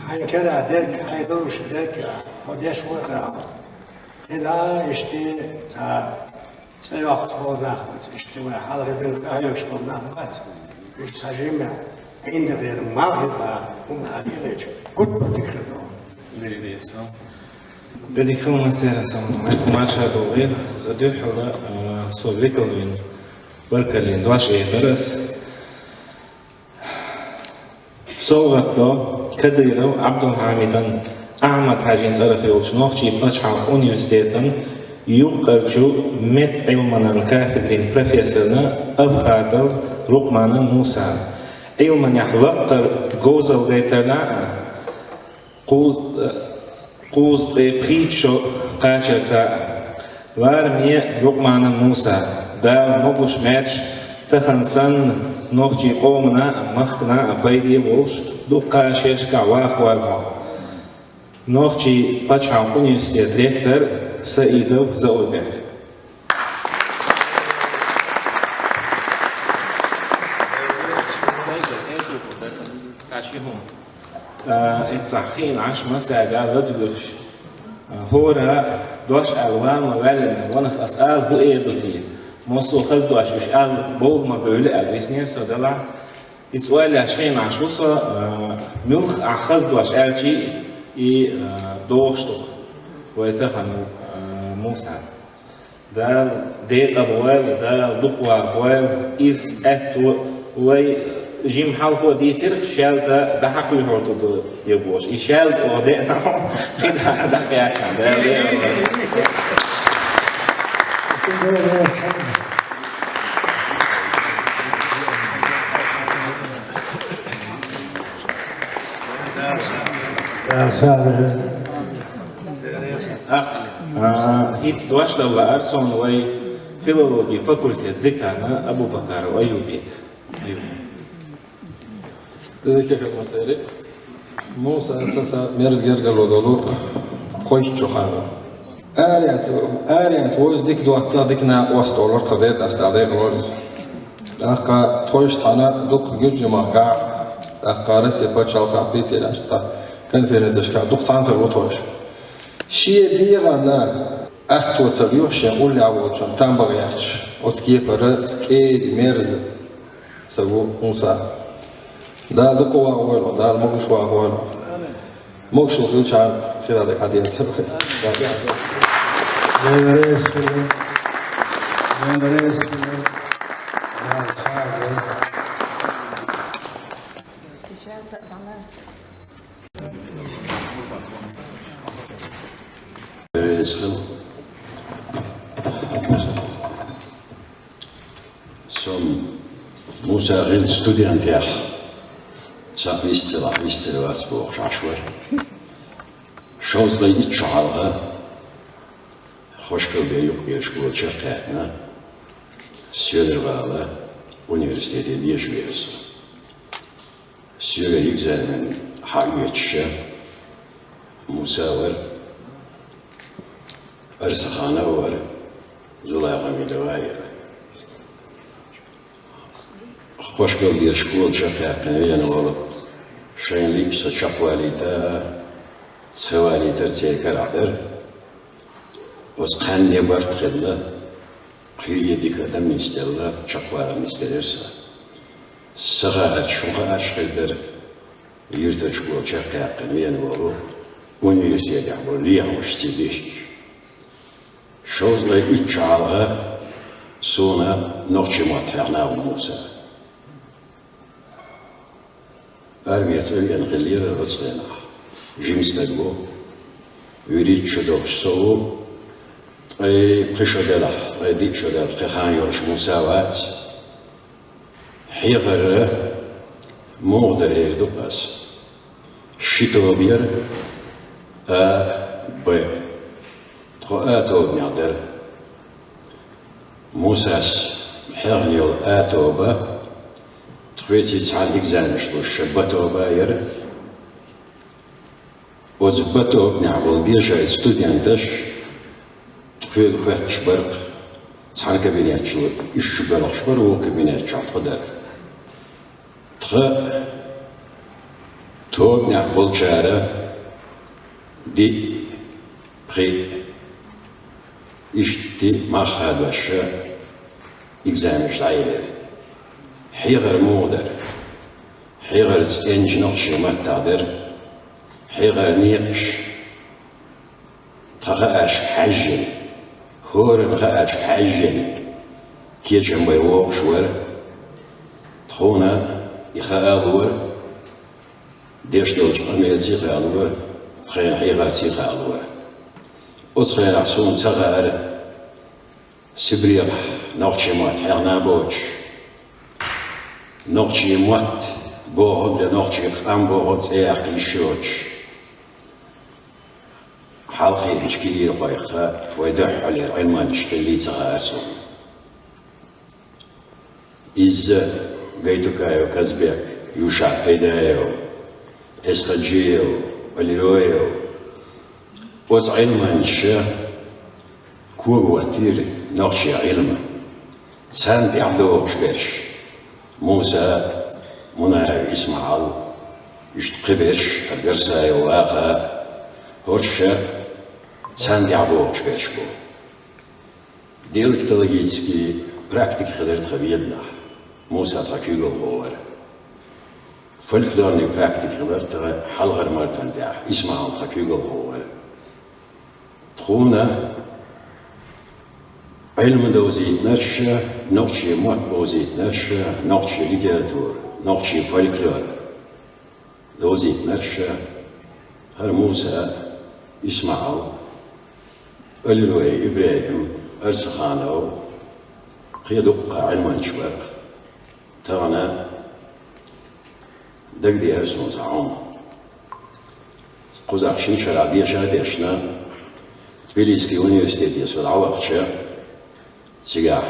Хьайн кара дерг, хьайн долуш дерг, хьо деш ву тӀаккха. И да, иштта, цхьа цӀе йоккхуш болу нах бац, иштта вай хьалхе дерг къахьоьгуш болу нах бац. Иштта цхьа жимма, ӀиндагӀера малхе баха, хӀума хьан дийрича, гуттар дика хир ду. Дерриге а сан. Де дика хила массеран сан, марша догӀийла, цкъа дуьххьала, а, со векал вина, баркаллин дош а дара ас. СовгӀат до Кадыров Ӏабдулхьамидан Ахьмад-Хьаьжин цӀарах йолчу Нохчийн пачхьалкхан университетан юккъерчу меттан Ӏилманан кафедрин профессорна Авхатов Лукъманан Мусана. Ӏилманехь лаккхара говзалла гайтарна а, кхузт-, кхузткъе пхийтта шо кхачарца а, лараме Лукъманан Муса, Дала могуш-маьрша, тахана санна нохчийн къомана а, махкана а пайде а волуш, дуккха шерашкахь ваха волла хьо. Нохчийн пачхьалкхан университетан ректор Саидов Заурбек. Цхьа ши хӀума. А, и цхьа хиъна Ӏаш массаьрга ладуьйгӀуш. А, хӀора дош аьлла ван ма ваьллина, ванах ас ала хӀун эр ду те? Массо а хаза дош уьш аьлла бовла ма бевлла аьлла, виснера со делахь. Иза ойла еш хиъна Ӏаш ву со, а, муьлхха ахь хаза дош аьлчи, и, а, догӀуш ду-кх вай тахана, а, Мусан. Дала декъала войла, Дала дукха вахавойла, ирс аьтто вай жима хьалхо дийцира, шаьлта дӀахьакхуьйхьур ду те бохуш. И шаьлта оха деана, кхидӀа дӀакхаьчна, Дала декъала войла. ТӀаккха, а, хӀинца дош дала лаьара суна вай филологин факультетан декана Абубакаров Аюбе. Аюб. Дика хила массеран. Муса, ца-ца мерза гергарло долу кхойтта шо ханна. Аренца, аренца вовза дика доттагӀа, дика накъост олура тхан ден, ас Дала декъала войла иза. ТӀаккха тхойша цхьаьна дукха Гуьржийн махкахь, тӀаккха Россин пачхьалкхахь, Питере аьлча, тхан Конференцешка дукха цхьаьнакхетар ву тхоаш. Шен дегӀана аьттув ца луш, шен уллехь волчун там бан гӀерташ, оцу кепара кӀеда, мерза саг ву Муса. Дала дукха вахавойла, Дала могуш вахавойла. Могушалла хилча хила дерг хьан деза. Дела реза хуьлда. Дела реза хуьлда. Дала цхьаъ хуьлда. Реза хила. Со Муса гӀиллакх студентех цхьа вистхила, вистхила вац бохуш Ӏаш вара. Шовзткъе итт шо хьалха Хошкалде юкъера школа чекхъяьккхина, Соьлжа-ГӀала университете деша веара со. Соьгара экзамен хьаоьцуш, Муса вара, Арсаханов вара, Зулай Хамидова яра. Хошкалде школа чекхъяьккхина веана волу, шайна лиъча со чекхвалийта а, ца валийтар а церан карахь дара. Оцу кхаьнне барт хилла, кхин а дика адам нисделла, чекхвалар нисделира сан. Сан хаарча, шун хаарча хир дара, юьртара школа чекхъяьккхина веана волу, университетехь болу лехамаш цига дешча. Шовзткъе итт шо хьалха суна нохчийн мотт хьехна ву Муса. Армера цӀа веана хиллера оцу хенахь. Жима стаг ву. ВуьрхӀитта шо долуш со ву. Ткъе пхи шо делахь, ткъе диъ шо делахь, кхин хан йолуш Муса вац. Хьехар муха дара эр ду ас. Ши тоба яра, А, Б. Тхо А тобанехь дара. Мусас хьехна йолу А тоба, тхоьца цхьаьна экзаменаш луш, Б тоба яра. Оцу Б тобанехь болу дешайчу студенташ тхоьга хоьттуш бара, цхьана кабинет чу уьш чу боьлхуш бара, вукху кабинет чохь тхо дара. Тхан тобанехь болчара диъ, пхиъ, иштта мах хадош экзаменаш дӀаелира. Хьехар муха дара? Хьехар цӀеначу нохчийн маттахь дара. Хьехар некъаш тхан хааршка хьаьжжина, хӀоранна хааршка хьаьжжина, кечам бай вогӀуш вара. Тхуна и хаа лора, деш долчу къамелций хаа лора, тхайна хьехарций хаа лора. Оцу хенахь суна ца хаьара, Сибрехахь нохчийн мотт хьехна а боцуш, нохчийн мотт бохург я нохчийн къам бохург цӀе яккха йиш йоцуш, хьалхарчу кирирхойх вай дуьххьарлера Ӏилманчаш хиллий ца хаьара суна. Иза Гайтукаев Казбек, Юша Айдаев, Эсхаджиев, Алироев. Оцу Ӏилманчаша когахӀоттийра нохчийн Ӏилма. Царна тӀаьхьа догӀуш берш: Муса, Мунаев ИсмаӀал, иштта кхиберш, Гарсаев Ваха, хӀорш царна тӀаьхьа богӀуш берш бу. Диалектологический практика хилира тхан Веданахь, Муса тхан куьйгалхо вара. Фольклорный практика хилира тхан хьалхара мартан тӀехь, ИсмаӀал тхан куьйгалхо вара. Тхуна Ӏилма довзийтинарш, нохчийн мотт бовзийтинарш, нохчийн литература, нохчийн фольклор довзийтинарш хӀара Муса, ИсмаӀал, Алироев ИбрахӀим, Арсаханов, кхин дуккха Ӏилманчаш бара. Тахана дагадеара суна цхьа хӀума. Кхузахь шина шарахь деша а дешна, Тбилисский университете со дӀавахча, цигахь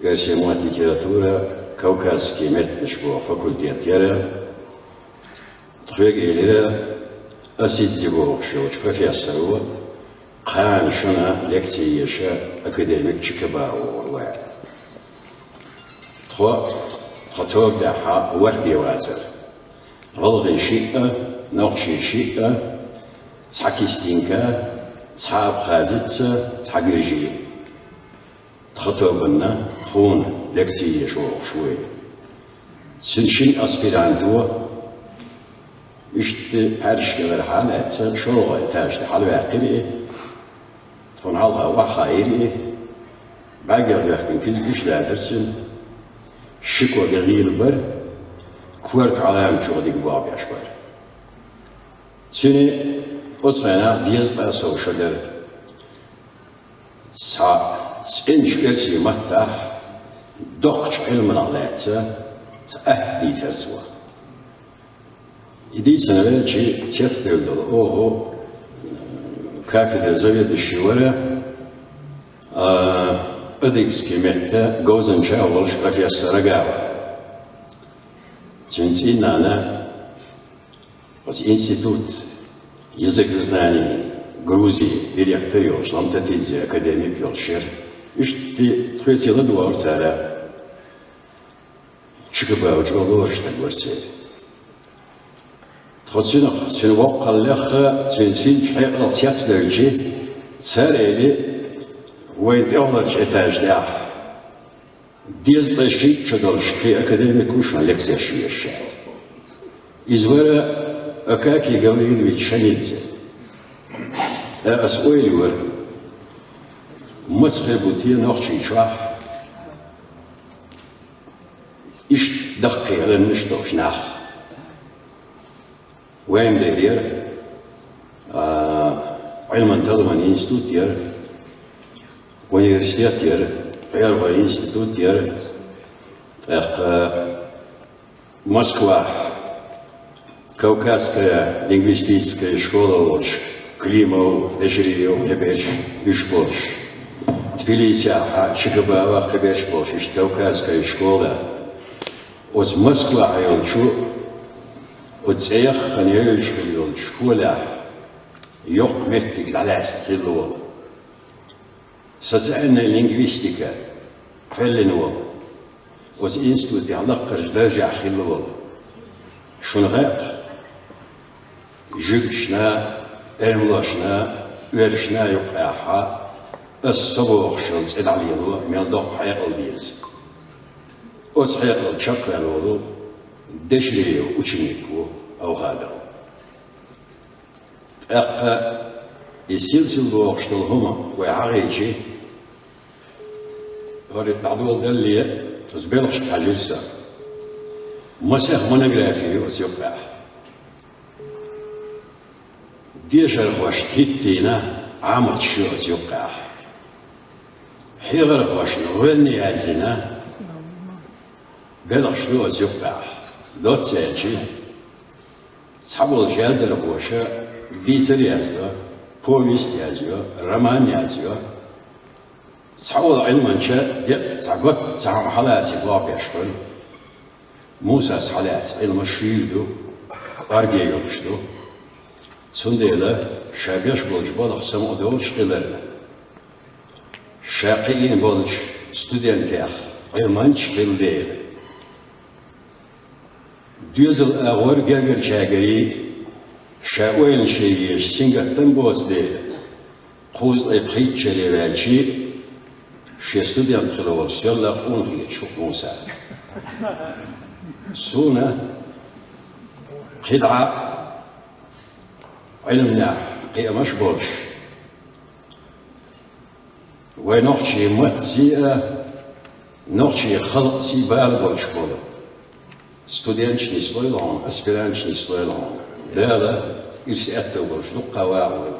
оьрсийн мотт, литература, кавказский меттанаш боху факультет яра. Тхоьга элира Асидзе бохуш йолчу профессоро, кхана шуна лекци еша академик Чикабао вара вай. Тхо, тхан тоба тӀехь ворхӀе вацара. ГӀалгӀай шиъ а, Нохчий шиъ, цхьа кистинка, цхьа абхазец, цхьа гуьржи. Тха тобанна тхуна лекци еш вогӀуш ву. Цуьнан шина аспиранто иштта пхьаьршка вара хьалаьцна, шолгӀа этаж тӀа хьалаваьккхира и. Тхуна хьалха охьахаийра и. БӀаьргех доьхкина куьзга иштта лаьцара цуьнан. Ши ког гӀийла бара, корта Ӏаламат чу дика бохбеш бара. Цуьнан оцу хенахь дезткъа сов шо дара. Цхьа цӀеначу оьрсийн маттахь доккхачу Ӏилманах лаьцна цхьа атта дийцара цо. И дийцина велча, цецдевлла долу оха кафедра заведующий вара, а, адыгский меттан говзанча а волуш профессор Рогава. Цуьнан цӀийнана оцу институт языкознания Грузии директор йолуш, Ламтатидзе академик йолуш яра. Иштта тхоьца ладогӀара цара. Чикабао чӀогӀа лораш стаг вара церан. Тхо цуьнах, цуьнан воккхаллех, цуьнан синчу хьекъалх цецдевлча, цара элира, вайн тӀехуларчу этаж тӀехь дезткъе шийтта шо долуш кхин академик ву шуна лекцеш еш аьлла. Иза вара Акакий Гаврилович Шаницын. Ткъа аса ойла йора, маса хир бу те Нохчийчохь иштта даккхий Ӏилманаш долуш нах. Вайн дера яра, а, Ӏилман-талламан институт яра, университет яра, гӀергӀой институт яра, тӀаккха Москвахь Кавказская лингвистическая школа волуш, Климов, Деширев, кхиберш уьш болуш. Тбилисехь, Чикабао, кхиберш болуш, иштта Кавказская школа. Оцу Москвахь йолчу, оцу цӀе яххана йевзаш хила йолчу школехь йоккха меттиг дӀалаьцна хилла волу. Социальная лингвистика кхоьллина волу. Оцу институтехь лаккхарчу даржехь хилла волу. Шуна хаьа, жуьгташна, эрмалошна, оьрсашна юккъехь аса со бохуш йолу цӀе дӀалело мел доккха хьекъал деза. Оцу хьекъал чекхваьлла волу Деширев ученик ву Авхадов. ТӀаккха и силсила бохуш долу хӀума вай хьахийчи, хӀара дӀадоладалле, оцу белхашка хьаьжира сан. Масех монографи ю оцу юккъехь. Дешархошна хӀиттийна Ӏаматаш ю оцу юккъехь. Хьехархошна гӀоьнна яздина белхаш ю оцу юккъехь. Доцца аьлчи, цхьаболчу яздархоша дийцар яздо, повесть яздо, роман яздо. Цхьа волу Ӏилманча декъа цхьа готта цхьа хьалаца бохбеш хуьлу. Мусас хьалаьцна Ӏилма шуьйра ду, кӀорге йолуш ду. Цундела ша беш болчу балха самукъадолуш хиларна, ша кхиийна болчу студентех Ӏилманча хилла дела, доьзал агӀор гергарчаьргара ша ойланаш ян езаш сингаттам боцу дела, кхузткъе пхийтта шаре ваьлчи, шен студент хила волу соьлла къонахий чу Муса. Суна кхидӀа Ӏилманехь кхиамаш болуш, вай нохчийн маттаций а, нохчийн халкъаций бала болуш болу студенташ нислойла хьуна, аспиранташ нислойла хьуна. Дала ирс аьтту болуш дуккха вагӀа вай.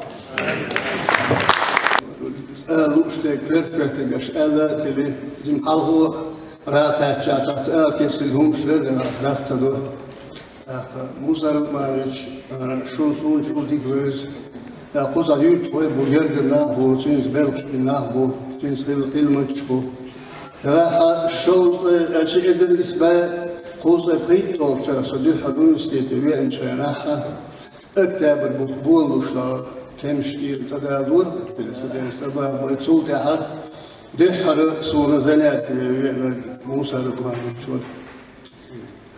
Аса лууш дерг коьрта-коьртаниг аша аьлла а тили, жима хьалхо ракхачча цхьацца ала кестина хӀумаш дара, аса даха ца до. ТӀаккха, Муса Рахманович, а, шун суна чул дика вевза. ТӀаккха кхузахь юьртахой бу, гергара нах бу, цуьнца белхаш бина нах бу, цуьнца хилла Ӏилманчаш бу. Делахь шовзткъе, а, ши эзар исс бӀе кхузткъе пхийтталгӀачу шарахь со дуьххьара университете веанчу хенахь, октябрь бутт болалуш, а, кемсаш тӀера цӀа далора, октябрь цӀа баха бай. Цул тӀаьхьа дуьххьара суна занятие веанарг Муса Рахманович вара.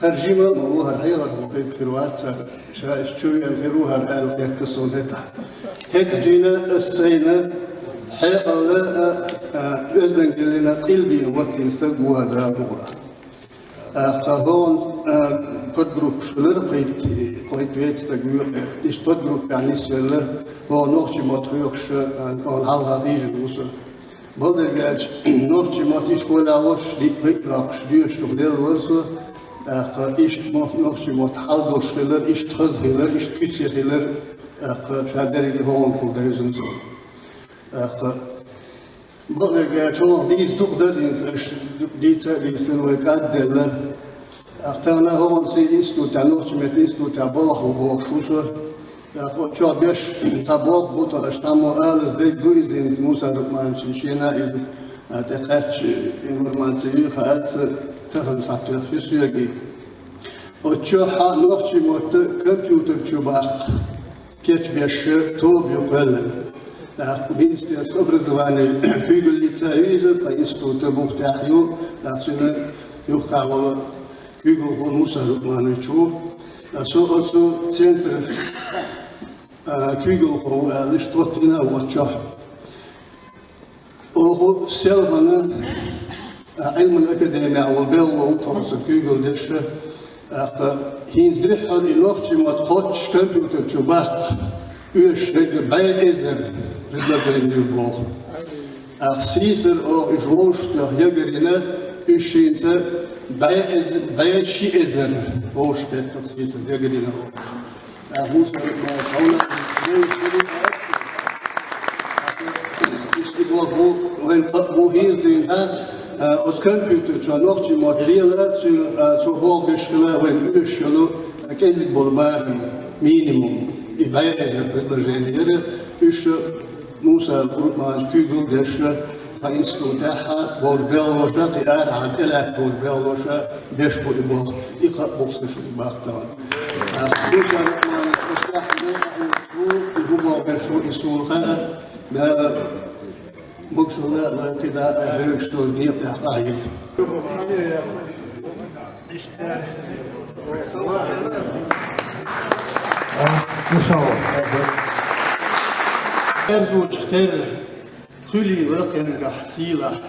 ХӀара жима а ма ву, хӀара хьехар ву, кхайкхир вац цар, ша иштта чу вена хир ву хӀара аьлла хетта сона хӀетахь. ХӀетахь дуьйна ас сайна хьекъал а, а, оьздангаллина къилбина моттийна стаг ву хӀара Дала мукъ лахь. ТӀаккха хӀокхуьнан, а, подгруппаш хилар кхойтта, кхойтта-вейтта стаг ву. Иштта подгруппехь нисвелла, хӀокху нохчийн мотт хьоьхуш, а, хӀокхунна хьалха хьийжина ву со. Бакъдерг аьлча, нохчийн мотт ишколехь волуш, диъ-пхиъ а доккхуш, доьшуш дӀавелла вара со, тӀаккха иштта мо-, нохчийн мотт хьал долуш хилар, иштта хаза хилар, иштта куьце хилар, тӀаккха ша дерриге хӀокхунах девзина со. ТӀаккха бакъдерг аьлча, хӀокхунах дийца дукха дар дийца, аша дийца а дийцина, вай кӀадделла. ТӀаккха тахана хӀокхунца институтехь, нохчийн меттан институтехь балхахь ву бохуш ву со. ТӀаккха оцу чохь беш цхьа болх бу тхо, аша цхьаммо алаза дерг ду иза, хӀинца Муса Рахмановича шена иза, а, тӀекхаьчча информаци юй хаьа аса, тахана схьатоьхна ю соьга. Оцу чохь нохчийн мотт компьютер чу баккха кечбеш тоба ю кхоьллина. ТӀаккха Министерство образования куьйгаллица ю иза, тхан института бухтехь ю, тӀаккха цуьнан юххехь волу куьйгалхо Муса Рахманович ву. Ткъа со оцу центр, а, куьйгалхо ву аьлла, иштта хӀоттийна а ву оцу чохь. Оха селхана, а, Ӏилманан академехь волу белхало ву тхо оцу куьйгалла деш, тӀаккха хӀинца дуьххьара и нохчийн мотт кхоччуш компьютер чу баккха, оьшуш дерг бӀе эзар предложени ю боху. ТӀаккха сийсара оха уьш вовшахтоьхна ягарйина, уьш хӀинца бӀе эз-, бӀе ши эзар вовшахтеттина сийсара ягарйина оха. ТӀаккха Муса Рахманович, хьуна вовшахтеттина. Иштта и болх бу, вайн къа бу хӀинца дуьйна, а, оцу компьютер чохь нохчийн мотт лела, цуьнан, а, цо гӀолла беш хила вайн оьшуш йолу, а, кӀезиг болу бахам, минимум, и бӀе эзар предложени яра, уьш Муса Рахмановича куьйгалла деш, тхан институтехь болчу белхалоша, кхин арахьара тӀелаьцна болчу белхалоша беш бу и болх, и кхаъ бу-кх сан шуьга баккха тахана. Муса Рахманович, оцу тӀехь ву, и хӀун болх беш ву, и суна хаьа, Дала могушалла а, кхидӀа а хьоьгуш долчу некъа тӀехь къахьегира. Ишалла. Терзочух терра, хуьлийла кхенгахь сийлахь,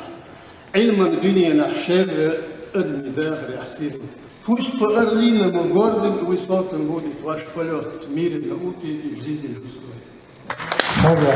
Ӏилман дуьненахь шерра, адамийн дахарехь сирла. Пусть по орлиному гордым и высоким будет ваш полёт в мире науки и жизни людской. Хаза.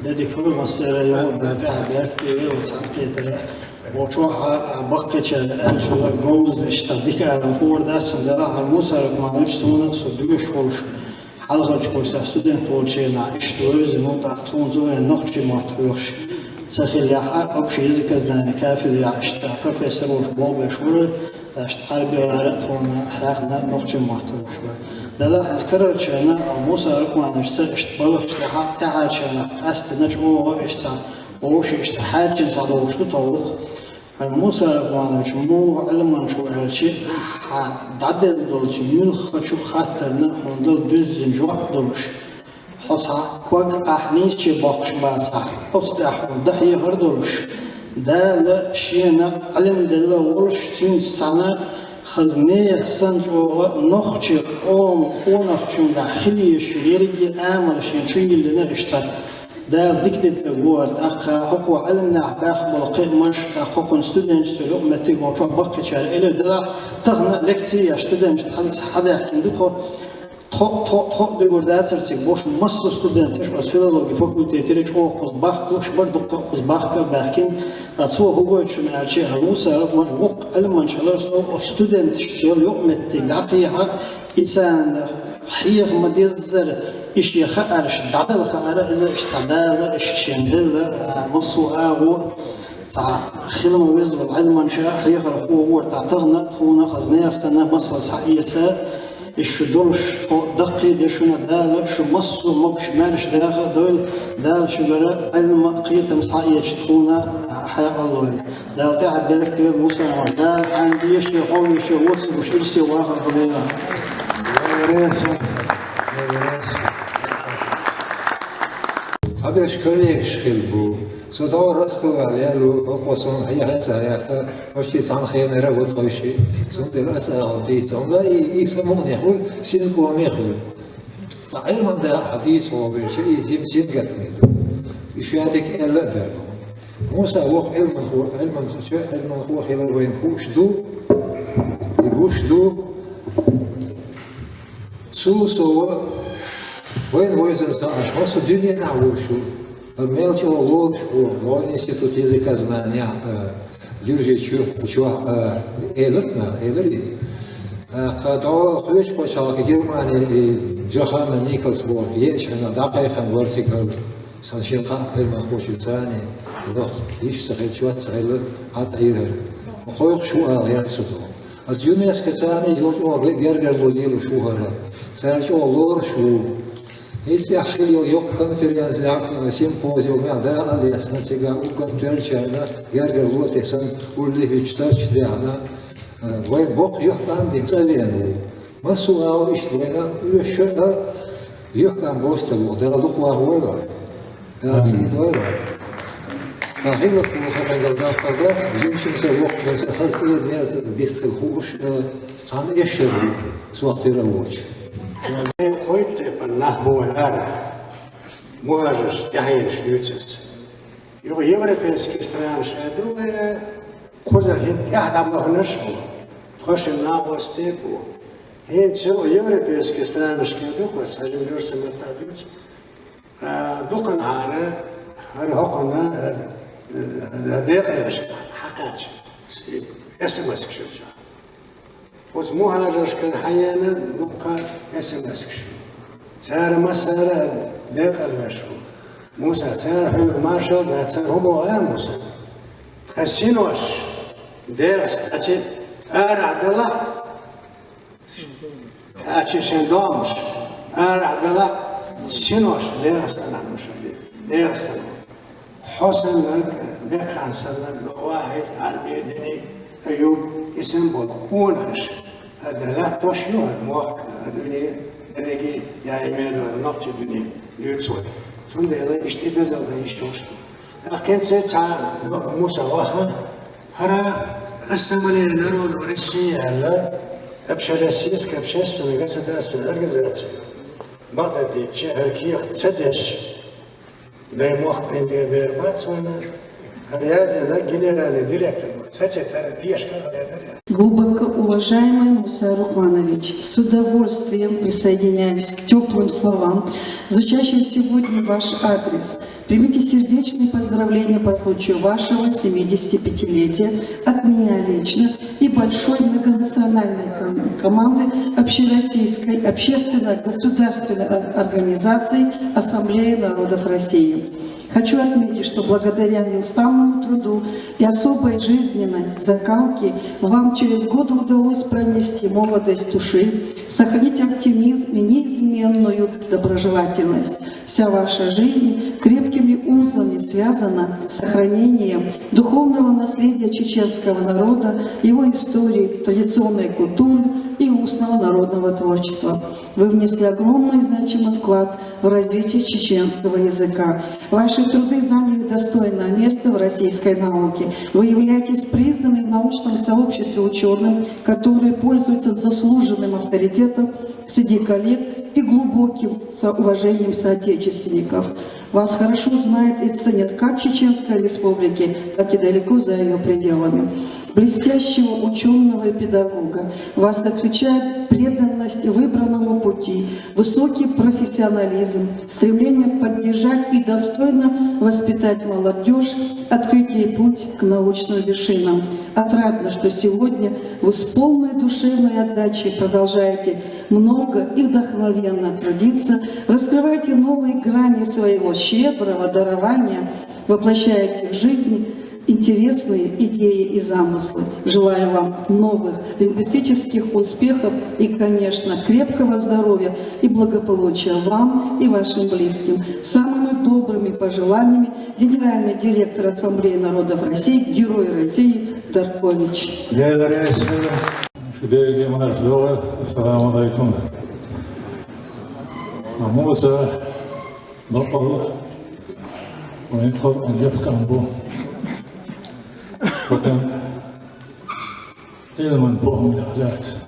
Дедик хӀума массара йогӀу да тӀехьа бертий, оцу хьан кхетара. Вочохь а баккхичара аьлча говзаш цхьа дика аьлла хуур дац, цундела хӀара Муса Рахманович суна со дуьгуш волуш, хьалхарчу курсехь студент волчу хенахь иштта вевзина ву, тӀаккха цунна цу хенахь нохчийн мотт хьоьхуш ца хиллехь а, общеязыкознание кафедрехь иштта профессор волуш болх беш вара, иштта Ӏарбийн гӀара а тхуна хьехна нохчийн мотт хьоьхуш бара. Делахь иза карарчарна Муса Рахмановичца иштта балхаш тӀехьа, тӀаьхьарчарна къаьстина чӀогӀа иштта вовшашца хьаьрчина схьадогӀуш ду товлух. ХӀара Муса Рахманович муха Ӏилманча ву аьлча, хьан дӀаделла долчу муьлххачу хаттарна хьуна дала дуьззина жоп долуш, хьо цхьа ког ахь нийсаче боккхуш бацахь, оцу тӀехь хьуна дӀахьехар долуш, Дала шена Ӏилма делла волуш, цуьнца цхьаьна хаза нехан санна чӀогӀа нохчийн къоман къонахчуьнгахь хила езаш йолу ерриге а амал шена чу йиллина иштта. Дала дика дитарг ву хӀара, тӀаккха хӀокхо Ӏилманехь баьхна болу кхиамаш, тӀаккха хӀокхуьнан студенташ цуьнан юкъаметтиг волчохь баккхичара элира, делахь тахана лекци еш студенташна хьадаьхкина ду тхо. Тхо, тхо, тхо а дуьгур дацара цига, бохуш массо а студенташ оцу филологи факультетера чӀогӀа кхуза бахка лууш бара, дуккха а кхуза бахка а баьхкина. Ткъа цо хӀун гойту шуна аьлча, хӀара Муса Рахмановича вукху Ӏилманча хиларца оцу студенташца йолу юкъаметтиг дӀакхехьа, и царна хьеха ма-деззара, и шен хаарш дӀадала хаара, иза иштта цхьа Дала, иштта шена делла, а, массо а агӀо, цхьа хила ма-везза волу Ӏилманча хьехархо вара, тӀаккха тахана тхуна хаза нехан санна масал схьаэца, иза шу долуш, тхо даккхий а де шуна Дала, шу массо а могуш-маьрша даха а дойла, Дала шуьгара Ӏилма а, кхетам а схьаэцча тхуна хьекъал а лойла. Дала тӀаьхьа беркате йойла, Муса, Дала хьайна дезаш, хьо везаш, вон ца гуш, ирсе вахар хилийла. Цхьаберш коллегаш хилла бу. Со дӀа Ростове лелла ву, хӀокхо суна хьехар ца хьехна, почти цхьана хенара а ву тхойшиъ. Цундела аса агӀор дийца. Амма и, и са мукъане хуьлу, синкъоме хуьлу. Ткъа Ӏилман дакъа хьан дийца гӀо вирча, и дима сингаттаме ду. И ша дика аьлла а дара. Муса воккха Ӏилманхо, Ӏилманхо, Ӏилманхо хилар вайна хууш ду, и гуш ду. Цул сов, вайна вайзан ца Ӏаш, хьо со дуьненахь вуш ву. Мел чӀогӀа лоруш ву, вайн институт языкознания, а, Дюржичу чохь, а, элира нах, элира. А, кха, дӀо кхечу пачхьалкхе Германи и Джоханна Николс боху, еача хьуна дӀакхайкхина вара цига. Сан шен кхаа Ӏилманхочуьнца царна, вахча, йиш ца хилла, чот ца хилла, Ӏад Ӏийра хӀара. Кхойкхуш ву ала гӀерта цо. Аса ЮНЕСКО царна йолчу оха гергарло лелош ву хӀара. Цара чӀогӀа лоруш ву. Иза тӀехь хила йолу йоккха конференция, симпозиум, дакъа а лецна, цигахь уггар тоьллачарна гергарло а тесна, улле хӀуьттуш тарча дехна, вайн боккха юьхькӀам бина цӀа веана ву. Массо а агӀор иштта вайна оьшу а, юьхькӀам боцу стаг ву, Дала дукха вахавойла. Амин. Ца хилла кхузахь кхайкхам даккхар дац, жимачуьнца, воккхачуьнца хаза кӀеда-мерза дистхила хууш, э, цхьана эшшара ву, сох тера а воцуш. Вайн кхойтта тайпана нах бу вайн арахь, мухӀажарш тӀаьхьенаш дуьйцурца. Юха европейский странаш а ду вайн, кхузара хӀинца тӀаьхьа дӀабаханарш а бу, тхо шина накъостий а бу. ХӀинца европейский странашкахь ду, кхо сан жима юьрса маттахь дуьйцу. А, дукханхьара, хӀара хӀокхунна, а, а, декъалвеш хьакхаьчна, с-, эс эм эс-каш ю цара. Оцу мухӀажаршкара хьаеана дуккха эс эм эс-каш. Цара массара а декъалвеш ву. Муса, цара хьоьга маршалла а дац, цара хӀун боху аьлла, Муса? Тхан синош дегӀаца цхьаьна арахь далахь, Кхача шайн домаш арахь далахь, синош ДегӀастанахь ду шайн, ДегӀастанахь. Хьо Хьо саннарг, Бекхан саннарг, Вахьид, Ӏарби, Дени, Аюб, и санна болу къонахаш. ХӀара латтош ю хӀара мохк, хӀара дуьне, дерриге а, я имею в виду, хӀара нохчийн дуьне дуьйцу вай. Цундела иштта и дозалла дан йиш йолуш ду. ТӀаккха хӀинца цхьа Муса ваха, хӀара Ассамблея народов России аьлла, общероссийская общественная государственная организация, бакъдерг дийцича, хӀара кехат ца деш, дай мохк къинтӀера бер бац вайна, хӀара яздина генеральный директор бу, сацетара дешка гӀалаьдара. Глубоко уважаемый Муса Рукманович, с удовольствием присоединяюсь к теплым словам, звучащим сегодня в ваш адрес. Примите сердечные поздравления по случаю вашего семидесятипятилетия от меня лично и большой многонациональной ком- команды Общероссийской общественно-государственной ор- организации Ассамблея народов России. Хочу отметить, что благодаря неустанному труду и особой жизненной закалке вам через годы удалось пронести молодость души, сохранить оптимизм и неизменную доброжелательность. Вся ваша жизнь крепкими узами связана с сохранением духовного наследия чеченского народа, его истории, традиционной культуры и устного народного творчества. Вы внесли огромный значимый вклад в развитие чеченского языка. Ваши труды заняли достойное место в российской науке. Вы являетесь признанным в научном сообществе учёным, который пользуется заслуженным авторитетом среди коллег и глубоким со- уважением соотечественников. Вас хорошо знают и ценят как в Чеченской Республике, так и далеко за её пределами. Блестящего учёного и педагога вас отличает преданность выбранному пути, высокий профессионализм, стремление поддержать и достойно воспитать молодёжь, открыть ей путь к научным вершинам. Отрадно, что сегодня вы с полной душевной отдачей продолжаете много и вдохновенно трудиться, раскрываете новые грани своего щедрого дарования, воплощаете в жизнь интересные идеи и замыслы. Желаю вам новых лингвистических успехов и, конечно, крепкого здоровья и благополучия вам и вашим близким. Самыми добрыми пожеланиями генеральный директор Ассамблеи народов России, Герой России Даркович. Дела реза хуьлда. Шу дерриге марша догӀийла. Ассаламу алайкум. Муса, бакъалла, вайн халкъан лепкам бу. Вайн Ӏилман похӀманех лаьцна,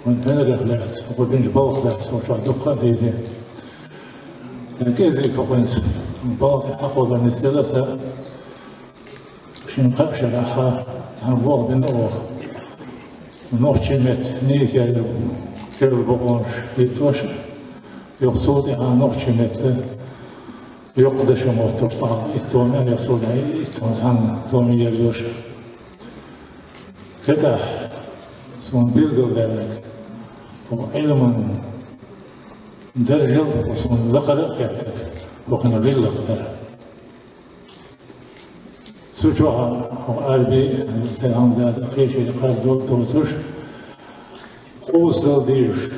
вайн хьенех лаьцна, вайн бинчу балхах лаьцна, вайн чохь дуккха а дийзи. Сайн кӀезиг хӀокхуьнца балха тӀе хьахозарна нисделла сан. Шина-кхаа шарахь цхьана вогӀу бина оха. Нохчийн меттан нийса яьлла чуьра бакъонаш хӀиттош, юха цул тӀаьхьа нохчийн меттан йоккха дашо моттуш цхьа иттонна, юха цул тӀаьхьа иттонна цхьанна томе ерзош. ХӀетахь суна билгалдаьлларг, хӀокху Ӏилман даржал а, суна лакхара а хеттарг, хӀокхуьнан гӀиллакх дара. Цу чохь хӀокху Ӏарби, Сайд-Хьамзат а, кхечеран кхардолу доцуш, къовсадала дезаш,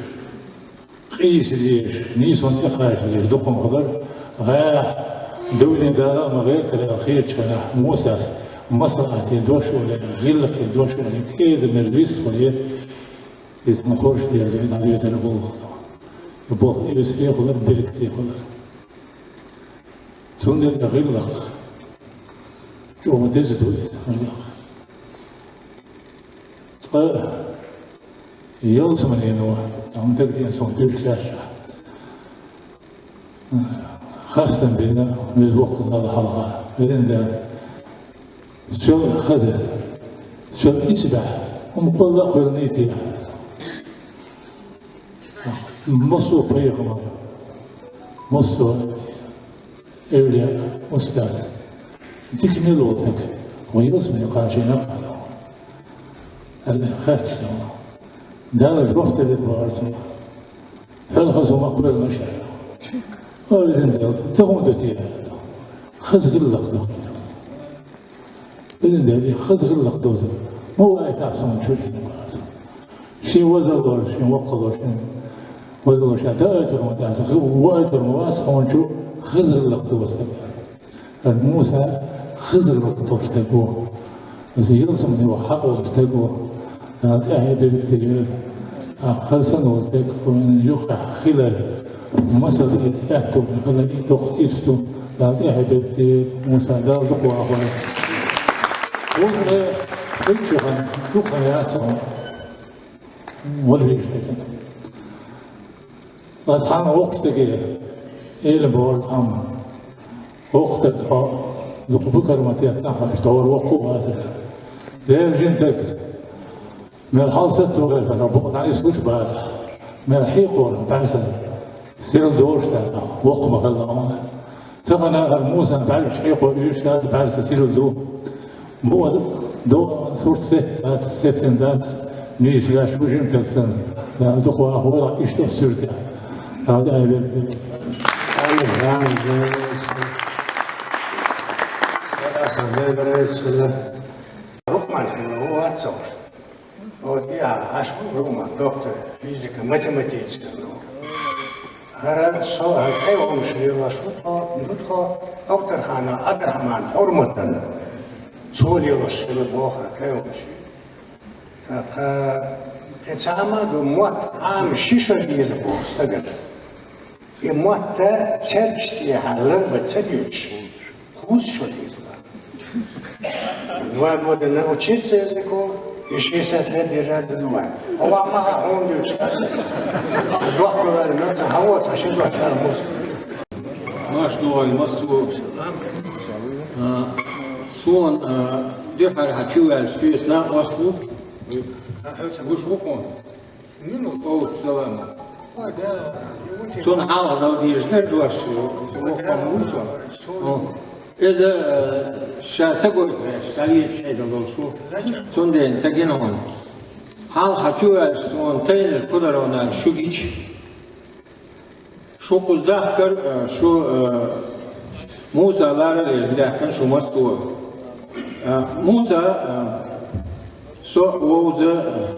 къийса дезаш, нийсонан тӀекхача дезаш дукха хӀума хилар, гӀеххьа, дуьне дала а ма гӀертара аьлла хетачу хенахь, Мусас маслаӀате дош а олий, гӀиллакхе дош а олий, кӀеда-мерза вистхуьлий, иза хӀун хӀорш дела ду, и дӀадоьдура гӀуллакх ду. И болх эвсаре а хилар, беркате а хилар. Цундела гӀиллакх чӀогӀа деза ду иза, гӀиллакх. Цкъа ялсаманено, тахана дагадеана суна дуьйцуш лаьттачохь, хастам бина веза воккха Далла хьалха, везан Дела. Соьл хаза, соьл исбаьхьа, хӀума кхолла а кхоьллина нийсехь. Массо а пайхамар, массо а эвлия, устаз, дика мел волу стаг, вайн ялсамане кхачийна а, аьлла хаьттича, Дала жоп делира бохура цунна. Хьоьлла хаза хӀума а кхоьллина ша. О, везан Дела, тахана ду те? Хаза гӀиллакх ду хьуна. Везан Дела, и хаза гӀиллакх дозу. Ма ваийтахь суна чу, аьлла бохура. Шен вазалло, шен воккхалло, шен вазалло ша даийтур ма дац, ваийтур ма вац хьуна чу хаза гӀиллакх дозу стаг. ХӀара Муса хаза гӀулакх долу стаг ву. Иза ялсамане ваха хьакъ волу стаг ву. Дала тӀаьхье беркате йойла. Ахьа хаза санна волу стаг ву, вайн юккъехь хилар, масал эца аьтту хилар, и доккха ирс ду. Дала тӀаьхье беркате йойла Муса, Дала дукха вахавойла. Вовшийн хӀинца хан дукха яц хьуна. Вала веза стаг. Ткъа цхьана воккхачу стаге эла бохура цхьамма: «ВоккхагӀ стаг, хьо дукха букар ма теттахь, хьо иштта хӀора воккха а вацара. Дера жима стаг, мел хьалсатто гӀертархьама букъ дӀаисалуш бацахь, мел хьекхоран бӀаьрса сирла долуш дац, воккха ма хилла хьуна». Тахана хӀара Мусан бӀаьргаш хьекхо уьйш дац, бӀаьрса сирла ду. Бо до сурт сет дац, сет сен дац, нийса ваьш ву жима стаг санна. Дала дукха вахавойла, иштта оцу суьртехь. Дала тӀаьхье беркате йойла. Амин, амин. Аса бегара эцна. Рухман хилла ву вац ца вуш. Вот я, аш ву Рухман, доктор физика, математическая наука. ХӀара со, хӀара кхин хӀумнаш лелош ву тхо, ду тхо, Авторханов Ӏабдрахьман хьурматана. Цо лелош хилла боху хӀара кхин хӀумнаш. ТӀаккха кхин цхьа хӀума ду, мотт Ӏама ши шо деза боху стагана. И мотт цергаш тӀехьа ларба ца дуьтуш, кхузза шо деза. Два года научиться языку и шестьдесят лет держать за зубами. Хьо ваха ма хаьа, хьуна дуьйцуш дац. Дохко ваьлла, мел ца хьан воцу, ша ши дош ара муса. Маш ду вай массо а. А, суна, а, дуьххьара хьан чу ваьллаш соьца накъост ву. Гуш ву хьуна? Минут. О, салам. Ой, да, и вот и Цунна хьалха дала дезаш дара дош, воккха ма ву со. О. Иза, э, ша ца гойту ваьш, дӀалечу хьайна долуш ву. Цундела ца гина хьуна. Хьалха чу ваьлча, суна тайнар кху дара аьлла шу гича. Шу кхуза дахкара, э, шу, э, Муса лара а вер даьккхина шу массо а. Э, Муса, э, со вовза, э,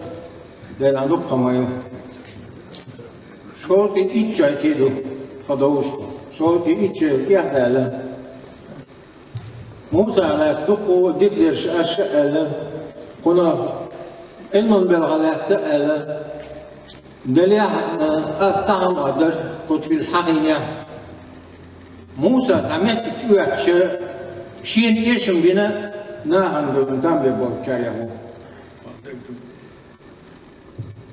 Делан дукха ма ю. Шовзткъе итт шо ду, тхан довзуш ду. Шовзткъе итт шо тӀехдаьлла. Муса лаьцна дуккха дика дерш аша аьлла, кхунах Ӏилман белхан лаьцна аьлла, делехь, а, ас цхьа хӀума а дара, кхучу иза хьахийнехь. Муса цхьа меттиг тӀеоьттуш, шена эшам бина, нахана там бе болчарех ву.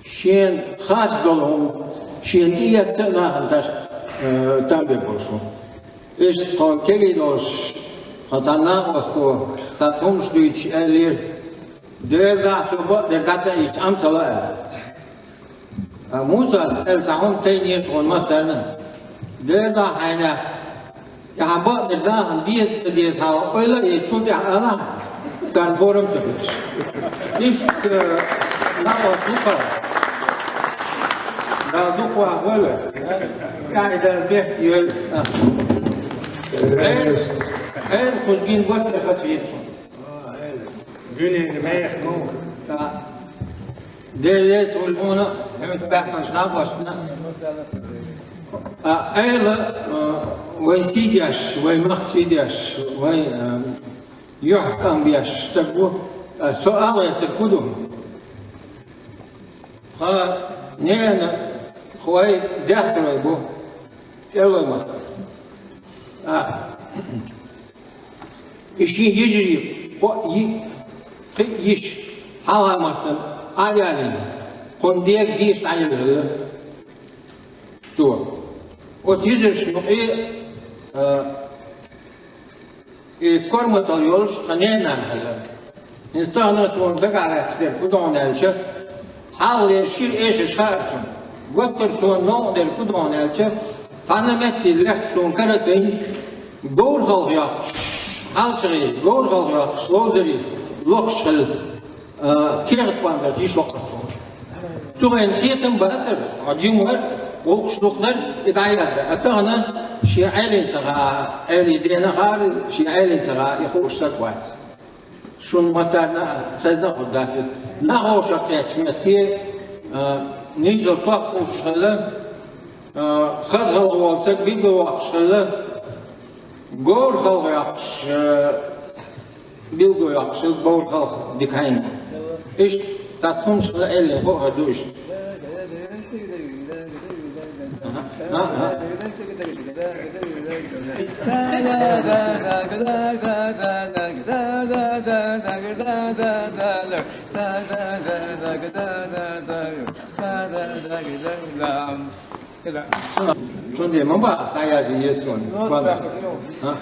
Шена харц долу хӀума, шена тӀеэцна а нахана таш, э, там бе болуш ву. Иштта тхо кегий долуш, тхан цхьа накъосто, цхьа хӀумаш дуьйцуш аьллера: «Дера дахьа со бакъдерг дӀа ца ийцча, Ӏам ца ло», – аьлла. Ткъа Мусас аьлла цхьа хӀума тайнера тхуна массарна: «Дера дахьа хьайнах, и хьан бакъдерг нахана деза, ца деза хьан ойла а яйта, цул тӀаьхьа алахьа, царна хӀораммо ца хеташ». Иштта, э, накъост ву-кх. Дала дукха вахавойла. ТӀаьхье Дала бехке йойла. Ӏела, Ӏела кхуза гина гуттар а хазахета суна. Дуьненан мехаш ма ву. Дела реза хуьлда хьуна, хьуьнца баьхкинчу накъосташна. А, Ӏела, а, вайн сий деш, вайн махка сий деш, вайн, а, юьхь къам беш стаг ву. А, со ала гӀертарг хӀун ду? Тхан ненан хӀой дехтарой бу, кӀелой махкара. А, и шен йижарий кхоъ, йиъ, кхин а йиш хьалха махкана Ӏа а ялийна, кхунна дега деша дӀаелла цо. Оцу йижаршна юкъе, а, и корматалла йолуш тхан ненан хилла. ХӀинца тахана суна дагахь лаьтташ дерг хӀун ду хьуна аьлча, хьалхалера шира эшарш хаьара цунна. Гуттар а суна новкъа дерг хӀун ду хьуна аьлча, цхьана а метте лехча суна кара а ца йина, говр халха йоккхуш, хьалчагӀий, говр халха йоккхуш, ловзарий локхуш хилла, а, кехат-пондарш йиш локхура цунна. Цу хенахь кхетам бацара, хьо жима вара, гӀуллакхаш дукха дара, и дӀаяздара. А тахана шен Ӏелина ца хаьа, Ӏелий дена хаьара иза, шен Ӏелина ца хаьа, и хууш стаг вац. Шуна мацарна а хезна а хӀума дац иза. Нах вовшах кхеттачу метте, а, нийсал топ кхуссуш хилла, а, хаза хала волу стаг билгалвоккхуш хилла, Говр халха йоккхуш, э, билго йоккхуш, говр халха дика хьайна. Иштта цхьа тхумсхала элли хӀоъ хӀа ду иштта. Аха, аха. Цундела ма бац, дӀаяздеш еза суна. А?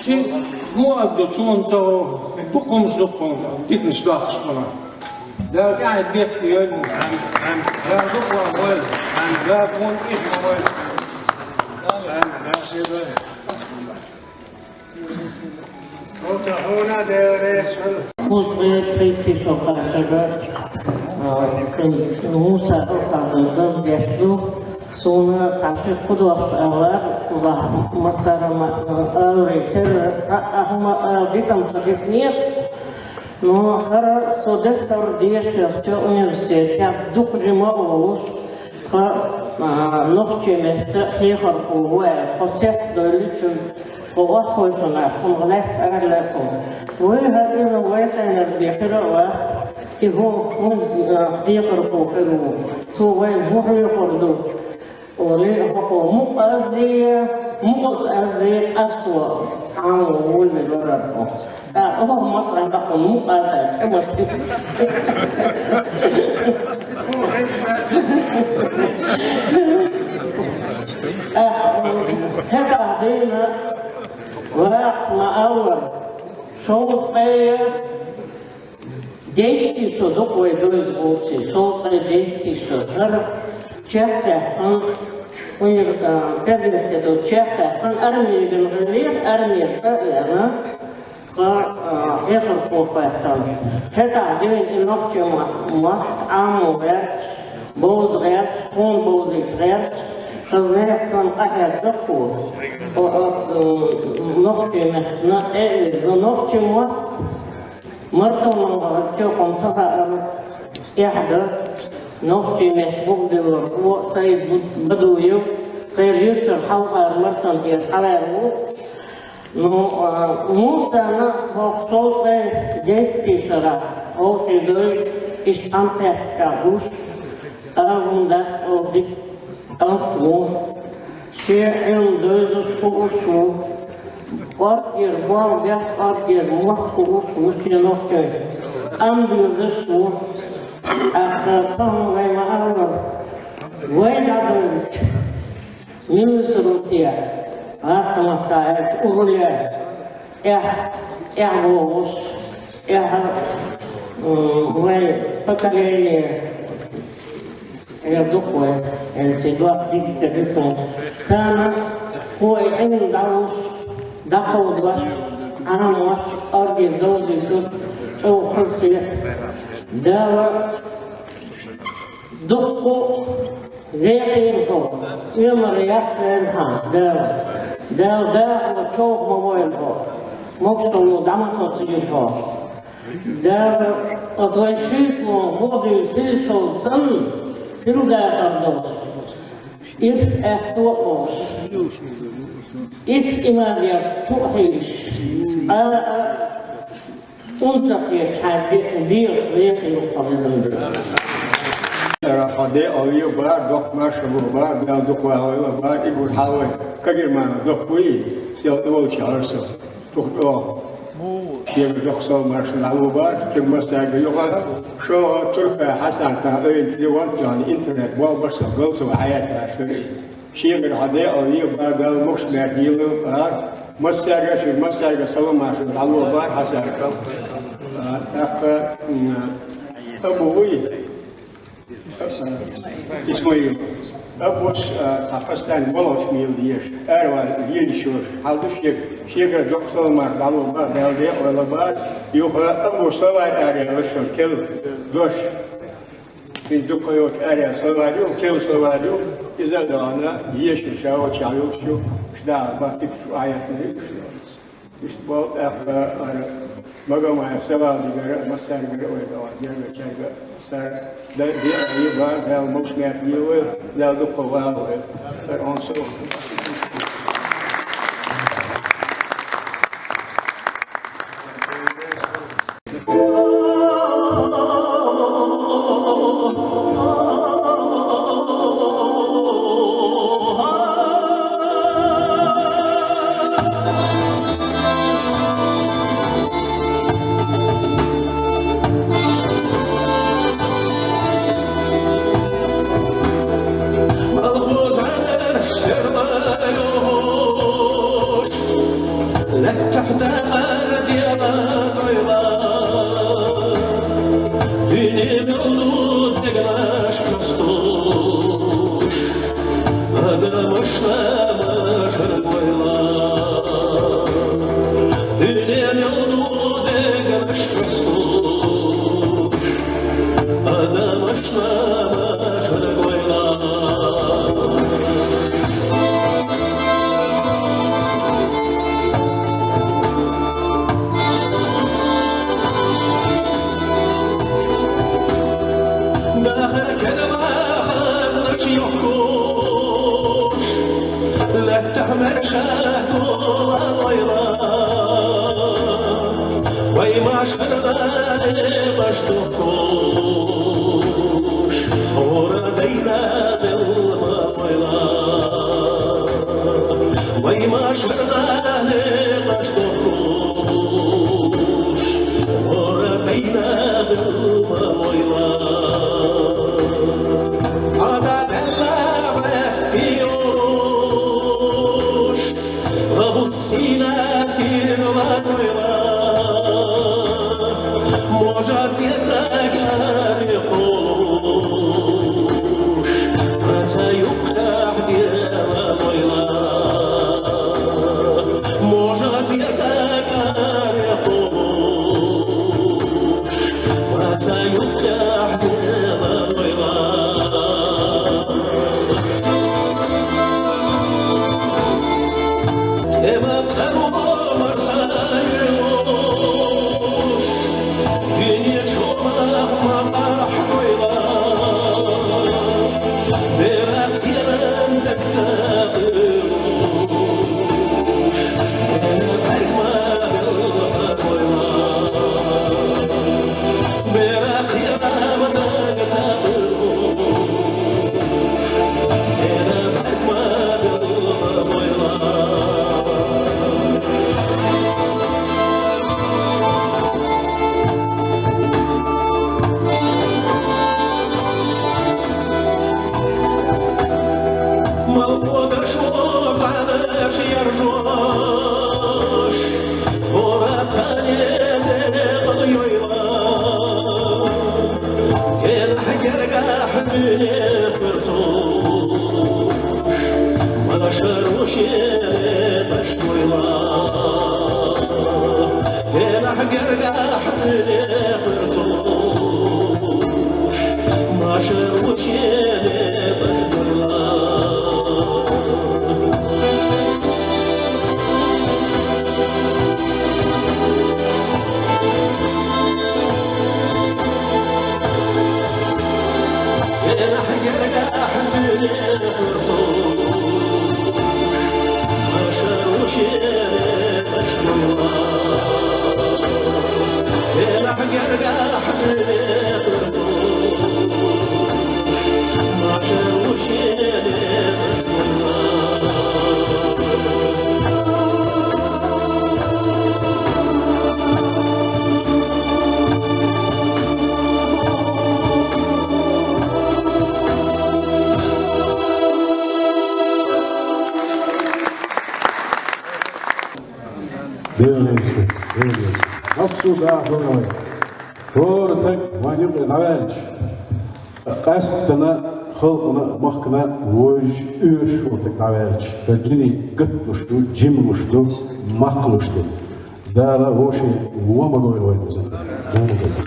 Чи муъад ду суна цо, дукха хӀумаш дукха диканаш дохкаш хьуна. Дала тӀехьа бехк йойла. Дала дукха войла. Дала хьона кӀезига войла. Кхузткъе третий шо кхаччалца, а, Муса Алхазов дазгеш ду. Суна цхьа ши-кхо дош алар, узахь массара ма аларий, тера цхьа а хӀума ала дитам ца дитнех. Но хӀара со дехар дешархӀа университетехь дукха жима а волуш, тха, а, нохчийн меттан хьехархо ву аьлла, тхо цецдойллича, тхо охьахевшина, тхуна лаьцна аьлла тхо. Вай хӀара иза вай хенара бен хир а вац, и хӀун, хӀун, а, хьехархо хир ву, цо вайна хӀун хьехар ду? Олий, хӀокхо мукъазза, мукъазза къасто Ӏамо волавелар хьо. ТӀаккха оха мацӀан даккха мукъазза цӀе ма хи. ТӀаккха хӀетахь дуьйна вац ма аллара, шовзткъе дейтти шо ду-кх вай дойза гӀулчи, шовзткъе дейтти шо. ХӀара чекхъяьккхина, университето чекхъяьккхина, армега гӀелера, армера тӀа а веана, тха, а, хьехархо хӀоьттина. ХӀетахь дуьйна и нохчийн мотт, мотт Ӏамо гӀерташ, бовза гӀерташ, тхуна бовзийта гӀерташ, хаза нехан санна къахьегна тхо. О, о, нохчийн меттана тӀе а вирзина, нохчийн мотт Мартонан гӀалат чокхам ца хаьара, эхь дар, нохчийн меттан бухадиллар ву Саид Бу-, Бадуев, кхеран юьртара хьалхара мартан тӀера хьалаьлла ву. Ну, а, Мусана хӀокху шовзткъе дейтти шарахь, овший дойза, иштта цхьаьнакхеттачохь гуш, ала хӀума дац оха дика. КӀант ву. Шен Ӏилма дойзуш хууш ву. КӀоргера болх беш, кӀоргера мохк хууш ву шен нохчийн. Къам безаш ву. ТӀаккха тахана вай ма-аллара, вай дӀадойлучу министралле, гӀазкхийн маттахь аьлча, уралле, эхь, эхь вогӀуш, эхь, м, вай поколение, Эр ду-кх вай, эр ду-кх дикка дерриг а. Царна кхо и Ӏилма дӀалуш, дӀакховдош, Ӏамош, оргий довзуьйтуш, чӀогӀа хазахета. Дала дуккха а вехийла хьо, оьмар яхъяйна хьан Дала. Дала дахар чӀогӀа ма войла хьо, могушалло дӀа ма тоссийла хьо. Дала оцу вайн шуьйрталгӀа гӀо дийла сирсал санна, сирла дахар долуш, ирс аьтто а болуш, ирс иман ян чу а хьийзаш, а, а, унца кхеташ хьайн де-, дегӀах вехийла хьо везан Дела. Ара хьо де а ве бара, доккха маршалла бара, Дала дукха вахийла бара, и гур хьан вай, кагирмана доккха вуй, сел тӀе волчу хьарса. Тух тӀо. Шега доккха салам-маршалла дӀалур бу, шуьга массаьрга юха. ШолгӀа Турпай Хьасанна ойла тӀе ван тӀехь интернет болх беш, галсо хьаэцна шуьга. Шегара хьан де а ве бара, Дала могуш-маьрша лело бара. Массаьрга шуьга, массаьрга салам-маршалла дӀалур бара Хьасанна. А, тӀаккха, м, Абу вуй. Исмаил. Абус, а, цхьа постоянно болхаш мел дезаш, аравала лелаш йолуш, хьал ду шега, шегара доккха салам-маршалла дӀалур бара, Дала декъала бара, юха Абу Савай араелла шуна керла дош. Цуьнан дукха йолчу араелла Савай ю, керла Савай ю, иза а доьгӀна, езаш ша волчохь йолуш ю, ша даха баттиг шу Ӏаятна ю. Иштта болу тӀаккха ара Магомаев Савал дигара, массаьргара а вай догӀу, дегӀачаьрга а. That, that, yeah, you right, Hal, most natural, you will, that'll go for a while, but, but also. Лаьттахь дахар дела дойла, дуьне мел ду дегнаш касту. Адамашна машар гойла. Дуьне мел ду дегнаш касту. Адамашна машар гойла. Дахар кедала хазнач йохкуш, лаьттахь маьрша дола ойла. Вай машарна ле баш дохкуш, гӀора дайна мел ма ойла. Вай машарна ле баш дохкуш, гӀора дайна мел ма ойла. Ада белла вестиуш, Лабут сина сирла дойла, можа зезагари хулуш, аца юкъахь дела дойла. Можа зезагари хулуш, Ма ца юкъехь дела вайла. Эма ца ма ца юлуш, дуьне чу ма бахь вайла. Бера кхеран дакца Малхозаш, озанаш, яржош, хӀора тане декъал йойла. Генахь гергахь дуьне хурцуш, машару шене башхойла. Генахь гергахь дуьне хурцуш, Девнеску, девнеску. Массо а даха вай. ХӀора таг вайн юкъе дӀаваьлча, къаьсттана халкъана а, махкана а вожаш оьшуш волу таг дӀаваьлча, ткъа дуьне гатдеш ду, жималуш ду, махкалуш ду. Дала вовшийн вон ма гойла вай иза. Вон ма гойла.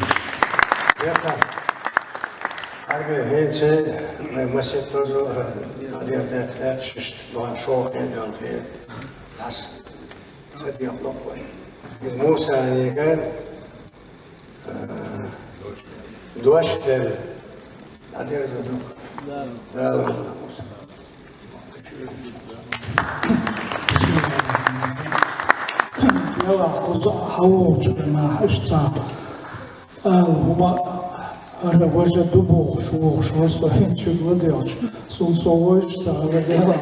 Хьарбе, хӀинца вай масех тозо дерза кхаьчча, шоха хӀун долу хир? Ас ца дехло вай. Иза Мусанига, а, Дош делла. Надежда, ну. Да. Да, ладно. Яла, кхуза хьавогӀучу хенахь иштта ала хӀума, хӀара важа ду бохуш, вогӀуш вара со хӀинца чуьгла делча, суна со вуьйцуш ца хилла дела.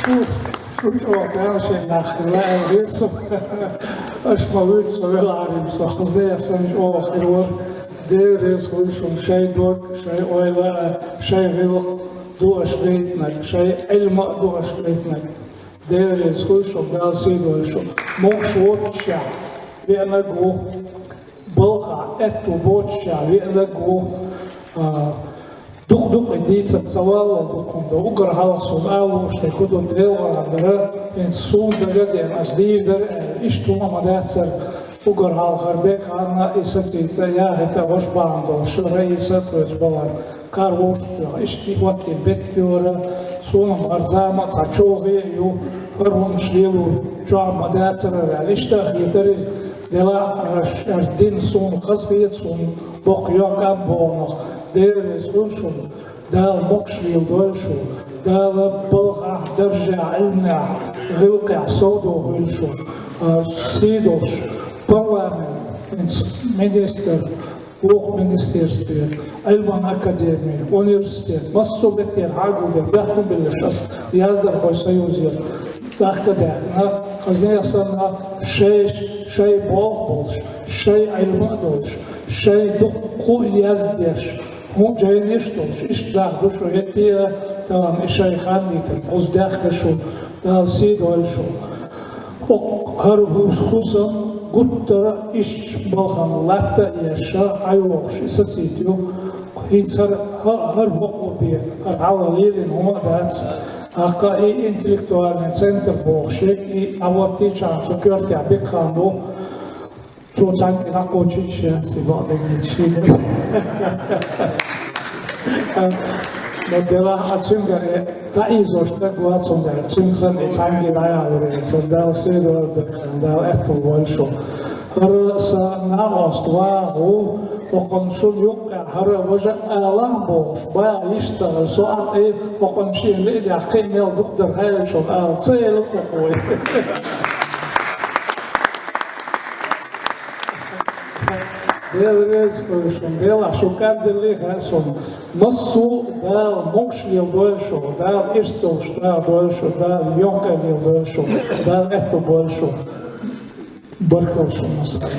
Шу, шу чӀогӀа тамашийна нах хилла аьлла веза со. Аша ма вуьйцу со велахьарий, со хаза а санна чӀогӀа хир вара. Дела реза хуьлда шуна, шайн дог, шайн ойла а, шайн гӀиллакх ду аша гайтинарг, шайн Ӏилма а ду аша гайтинарг. Дела реза хуьлда шуна, Дала сий дойла шуна. Могуш воццушехь веанарг ву, балхахь аьтту боццушехь веанарг ву, а, дукха-дукха дийцар ца валлал дукха хӀума ду. Уггар хьалха суна ала лууш дерг хӀун ду, Делан Къуръан дара, хӀинца суна дага а деана, ас дийр дара аьлла, иштта хӀума ма дацара. Уггар хьалха хӀара бекханна и сацийта, яхийта ваша бахьана долуш, Раиса а тхоьца бахара, кара вовшахтоьхна, иштта и хӀоттийна беттиг ю хӀара, суна-м хӀара зама а цхьа чолхе а ю, хӀара хӀуманаш лело чохь ма дацара аьлла, иштта а хетара иза, делахь а, аш-, аш дина суна хазахета, суна боккха йоккха къам боху нах, Дела реза хуьлда шуна. Дала могуш леладойла шу, Дала балхахь, даржехь, Ӏилманехь, гӀиллакхехь совдохийла шу, а, сий долуш парламент, хӀинца министр, вукху министерстве, Ӏилман академи, университет, массо а меттера хьагулдина, бехк ма биллалаш ас, яздархойн союзера тӀаккха а даьккхина, хазне а санна, шай, шай болх болуш, шай Ӏилма а долуш, шай дуккха а яздеш, хӀун жайнаш долуш, иштта нах ду шу, хӀетте а, тахана и шайн хан дитина, кхуза даьхка шу, Дала сий дойла шу. Оцу хӀара хӀусам гуттара а иштта балхана латта а еш, хьайогӀуш и сацийта ю. ХӀинца хӀара, хӀа-, хӀара хӀокхо бен, хӀара хьалха лелийна хӀума а дац. ТӀаккха и интеллектуальный центр бохуш, и дӀахӀоттийча цу коьртехь бекхам бу. Цо цхьаьнгге дӀакхочийча шен сан бакъдерг дийца шийла. Но делахь а цуьнгара дӀаийзош стаг вац, хӀунда аьлча цуьнга санна и цхьаьнгге дӀаялар яц. Дала сий дойла бекхам, Дала аьтту бойла шу. ХӀара сан накъост ваха ву, хӀокхунна шуна юккъехь хӀара важа а алахь бохуш, баха йиш ца хилла, со а тӀе хӀокхунна шена лиъдехь кхин мел дукха дара хаьлла шуна ала ца елира хӀокхо. Дела реза хуьлда шуна, Делахь шу кӀадделлий хаьа суна. Массо а Дала могуш леладойла шу, Дала ирс долуш Дала дойла шу, Дала йоккха леладойла шу, Дала аьтту бойла шу. Баркалла шуна массарна.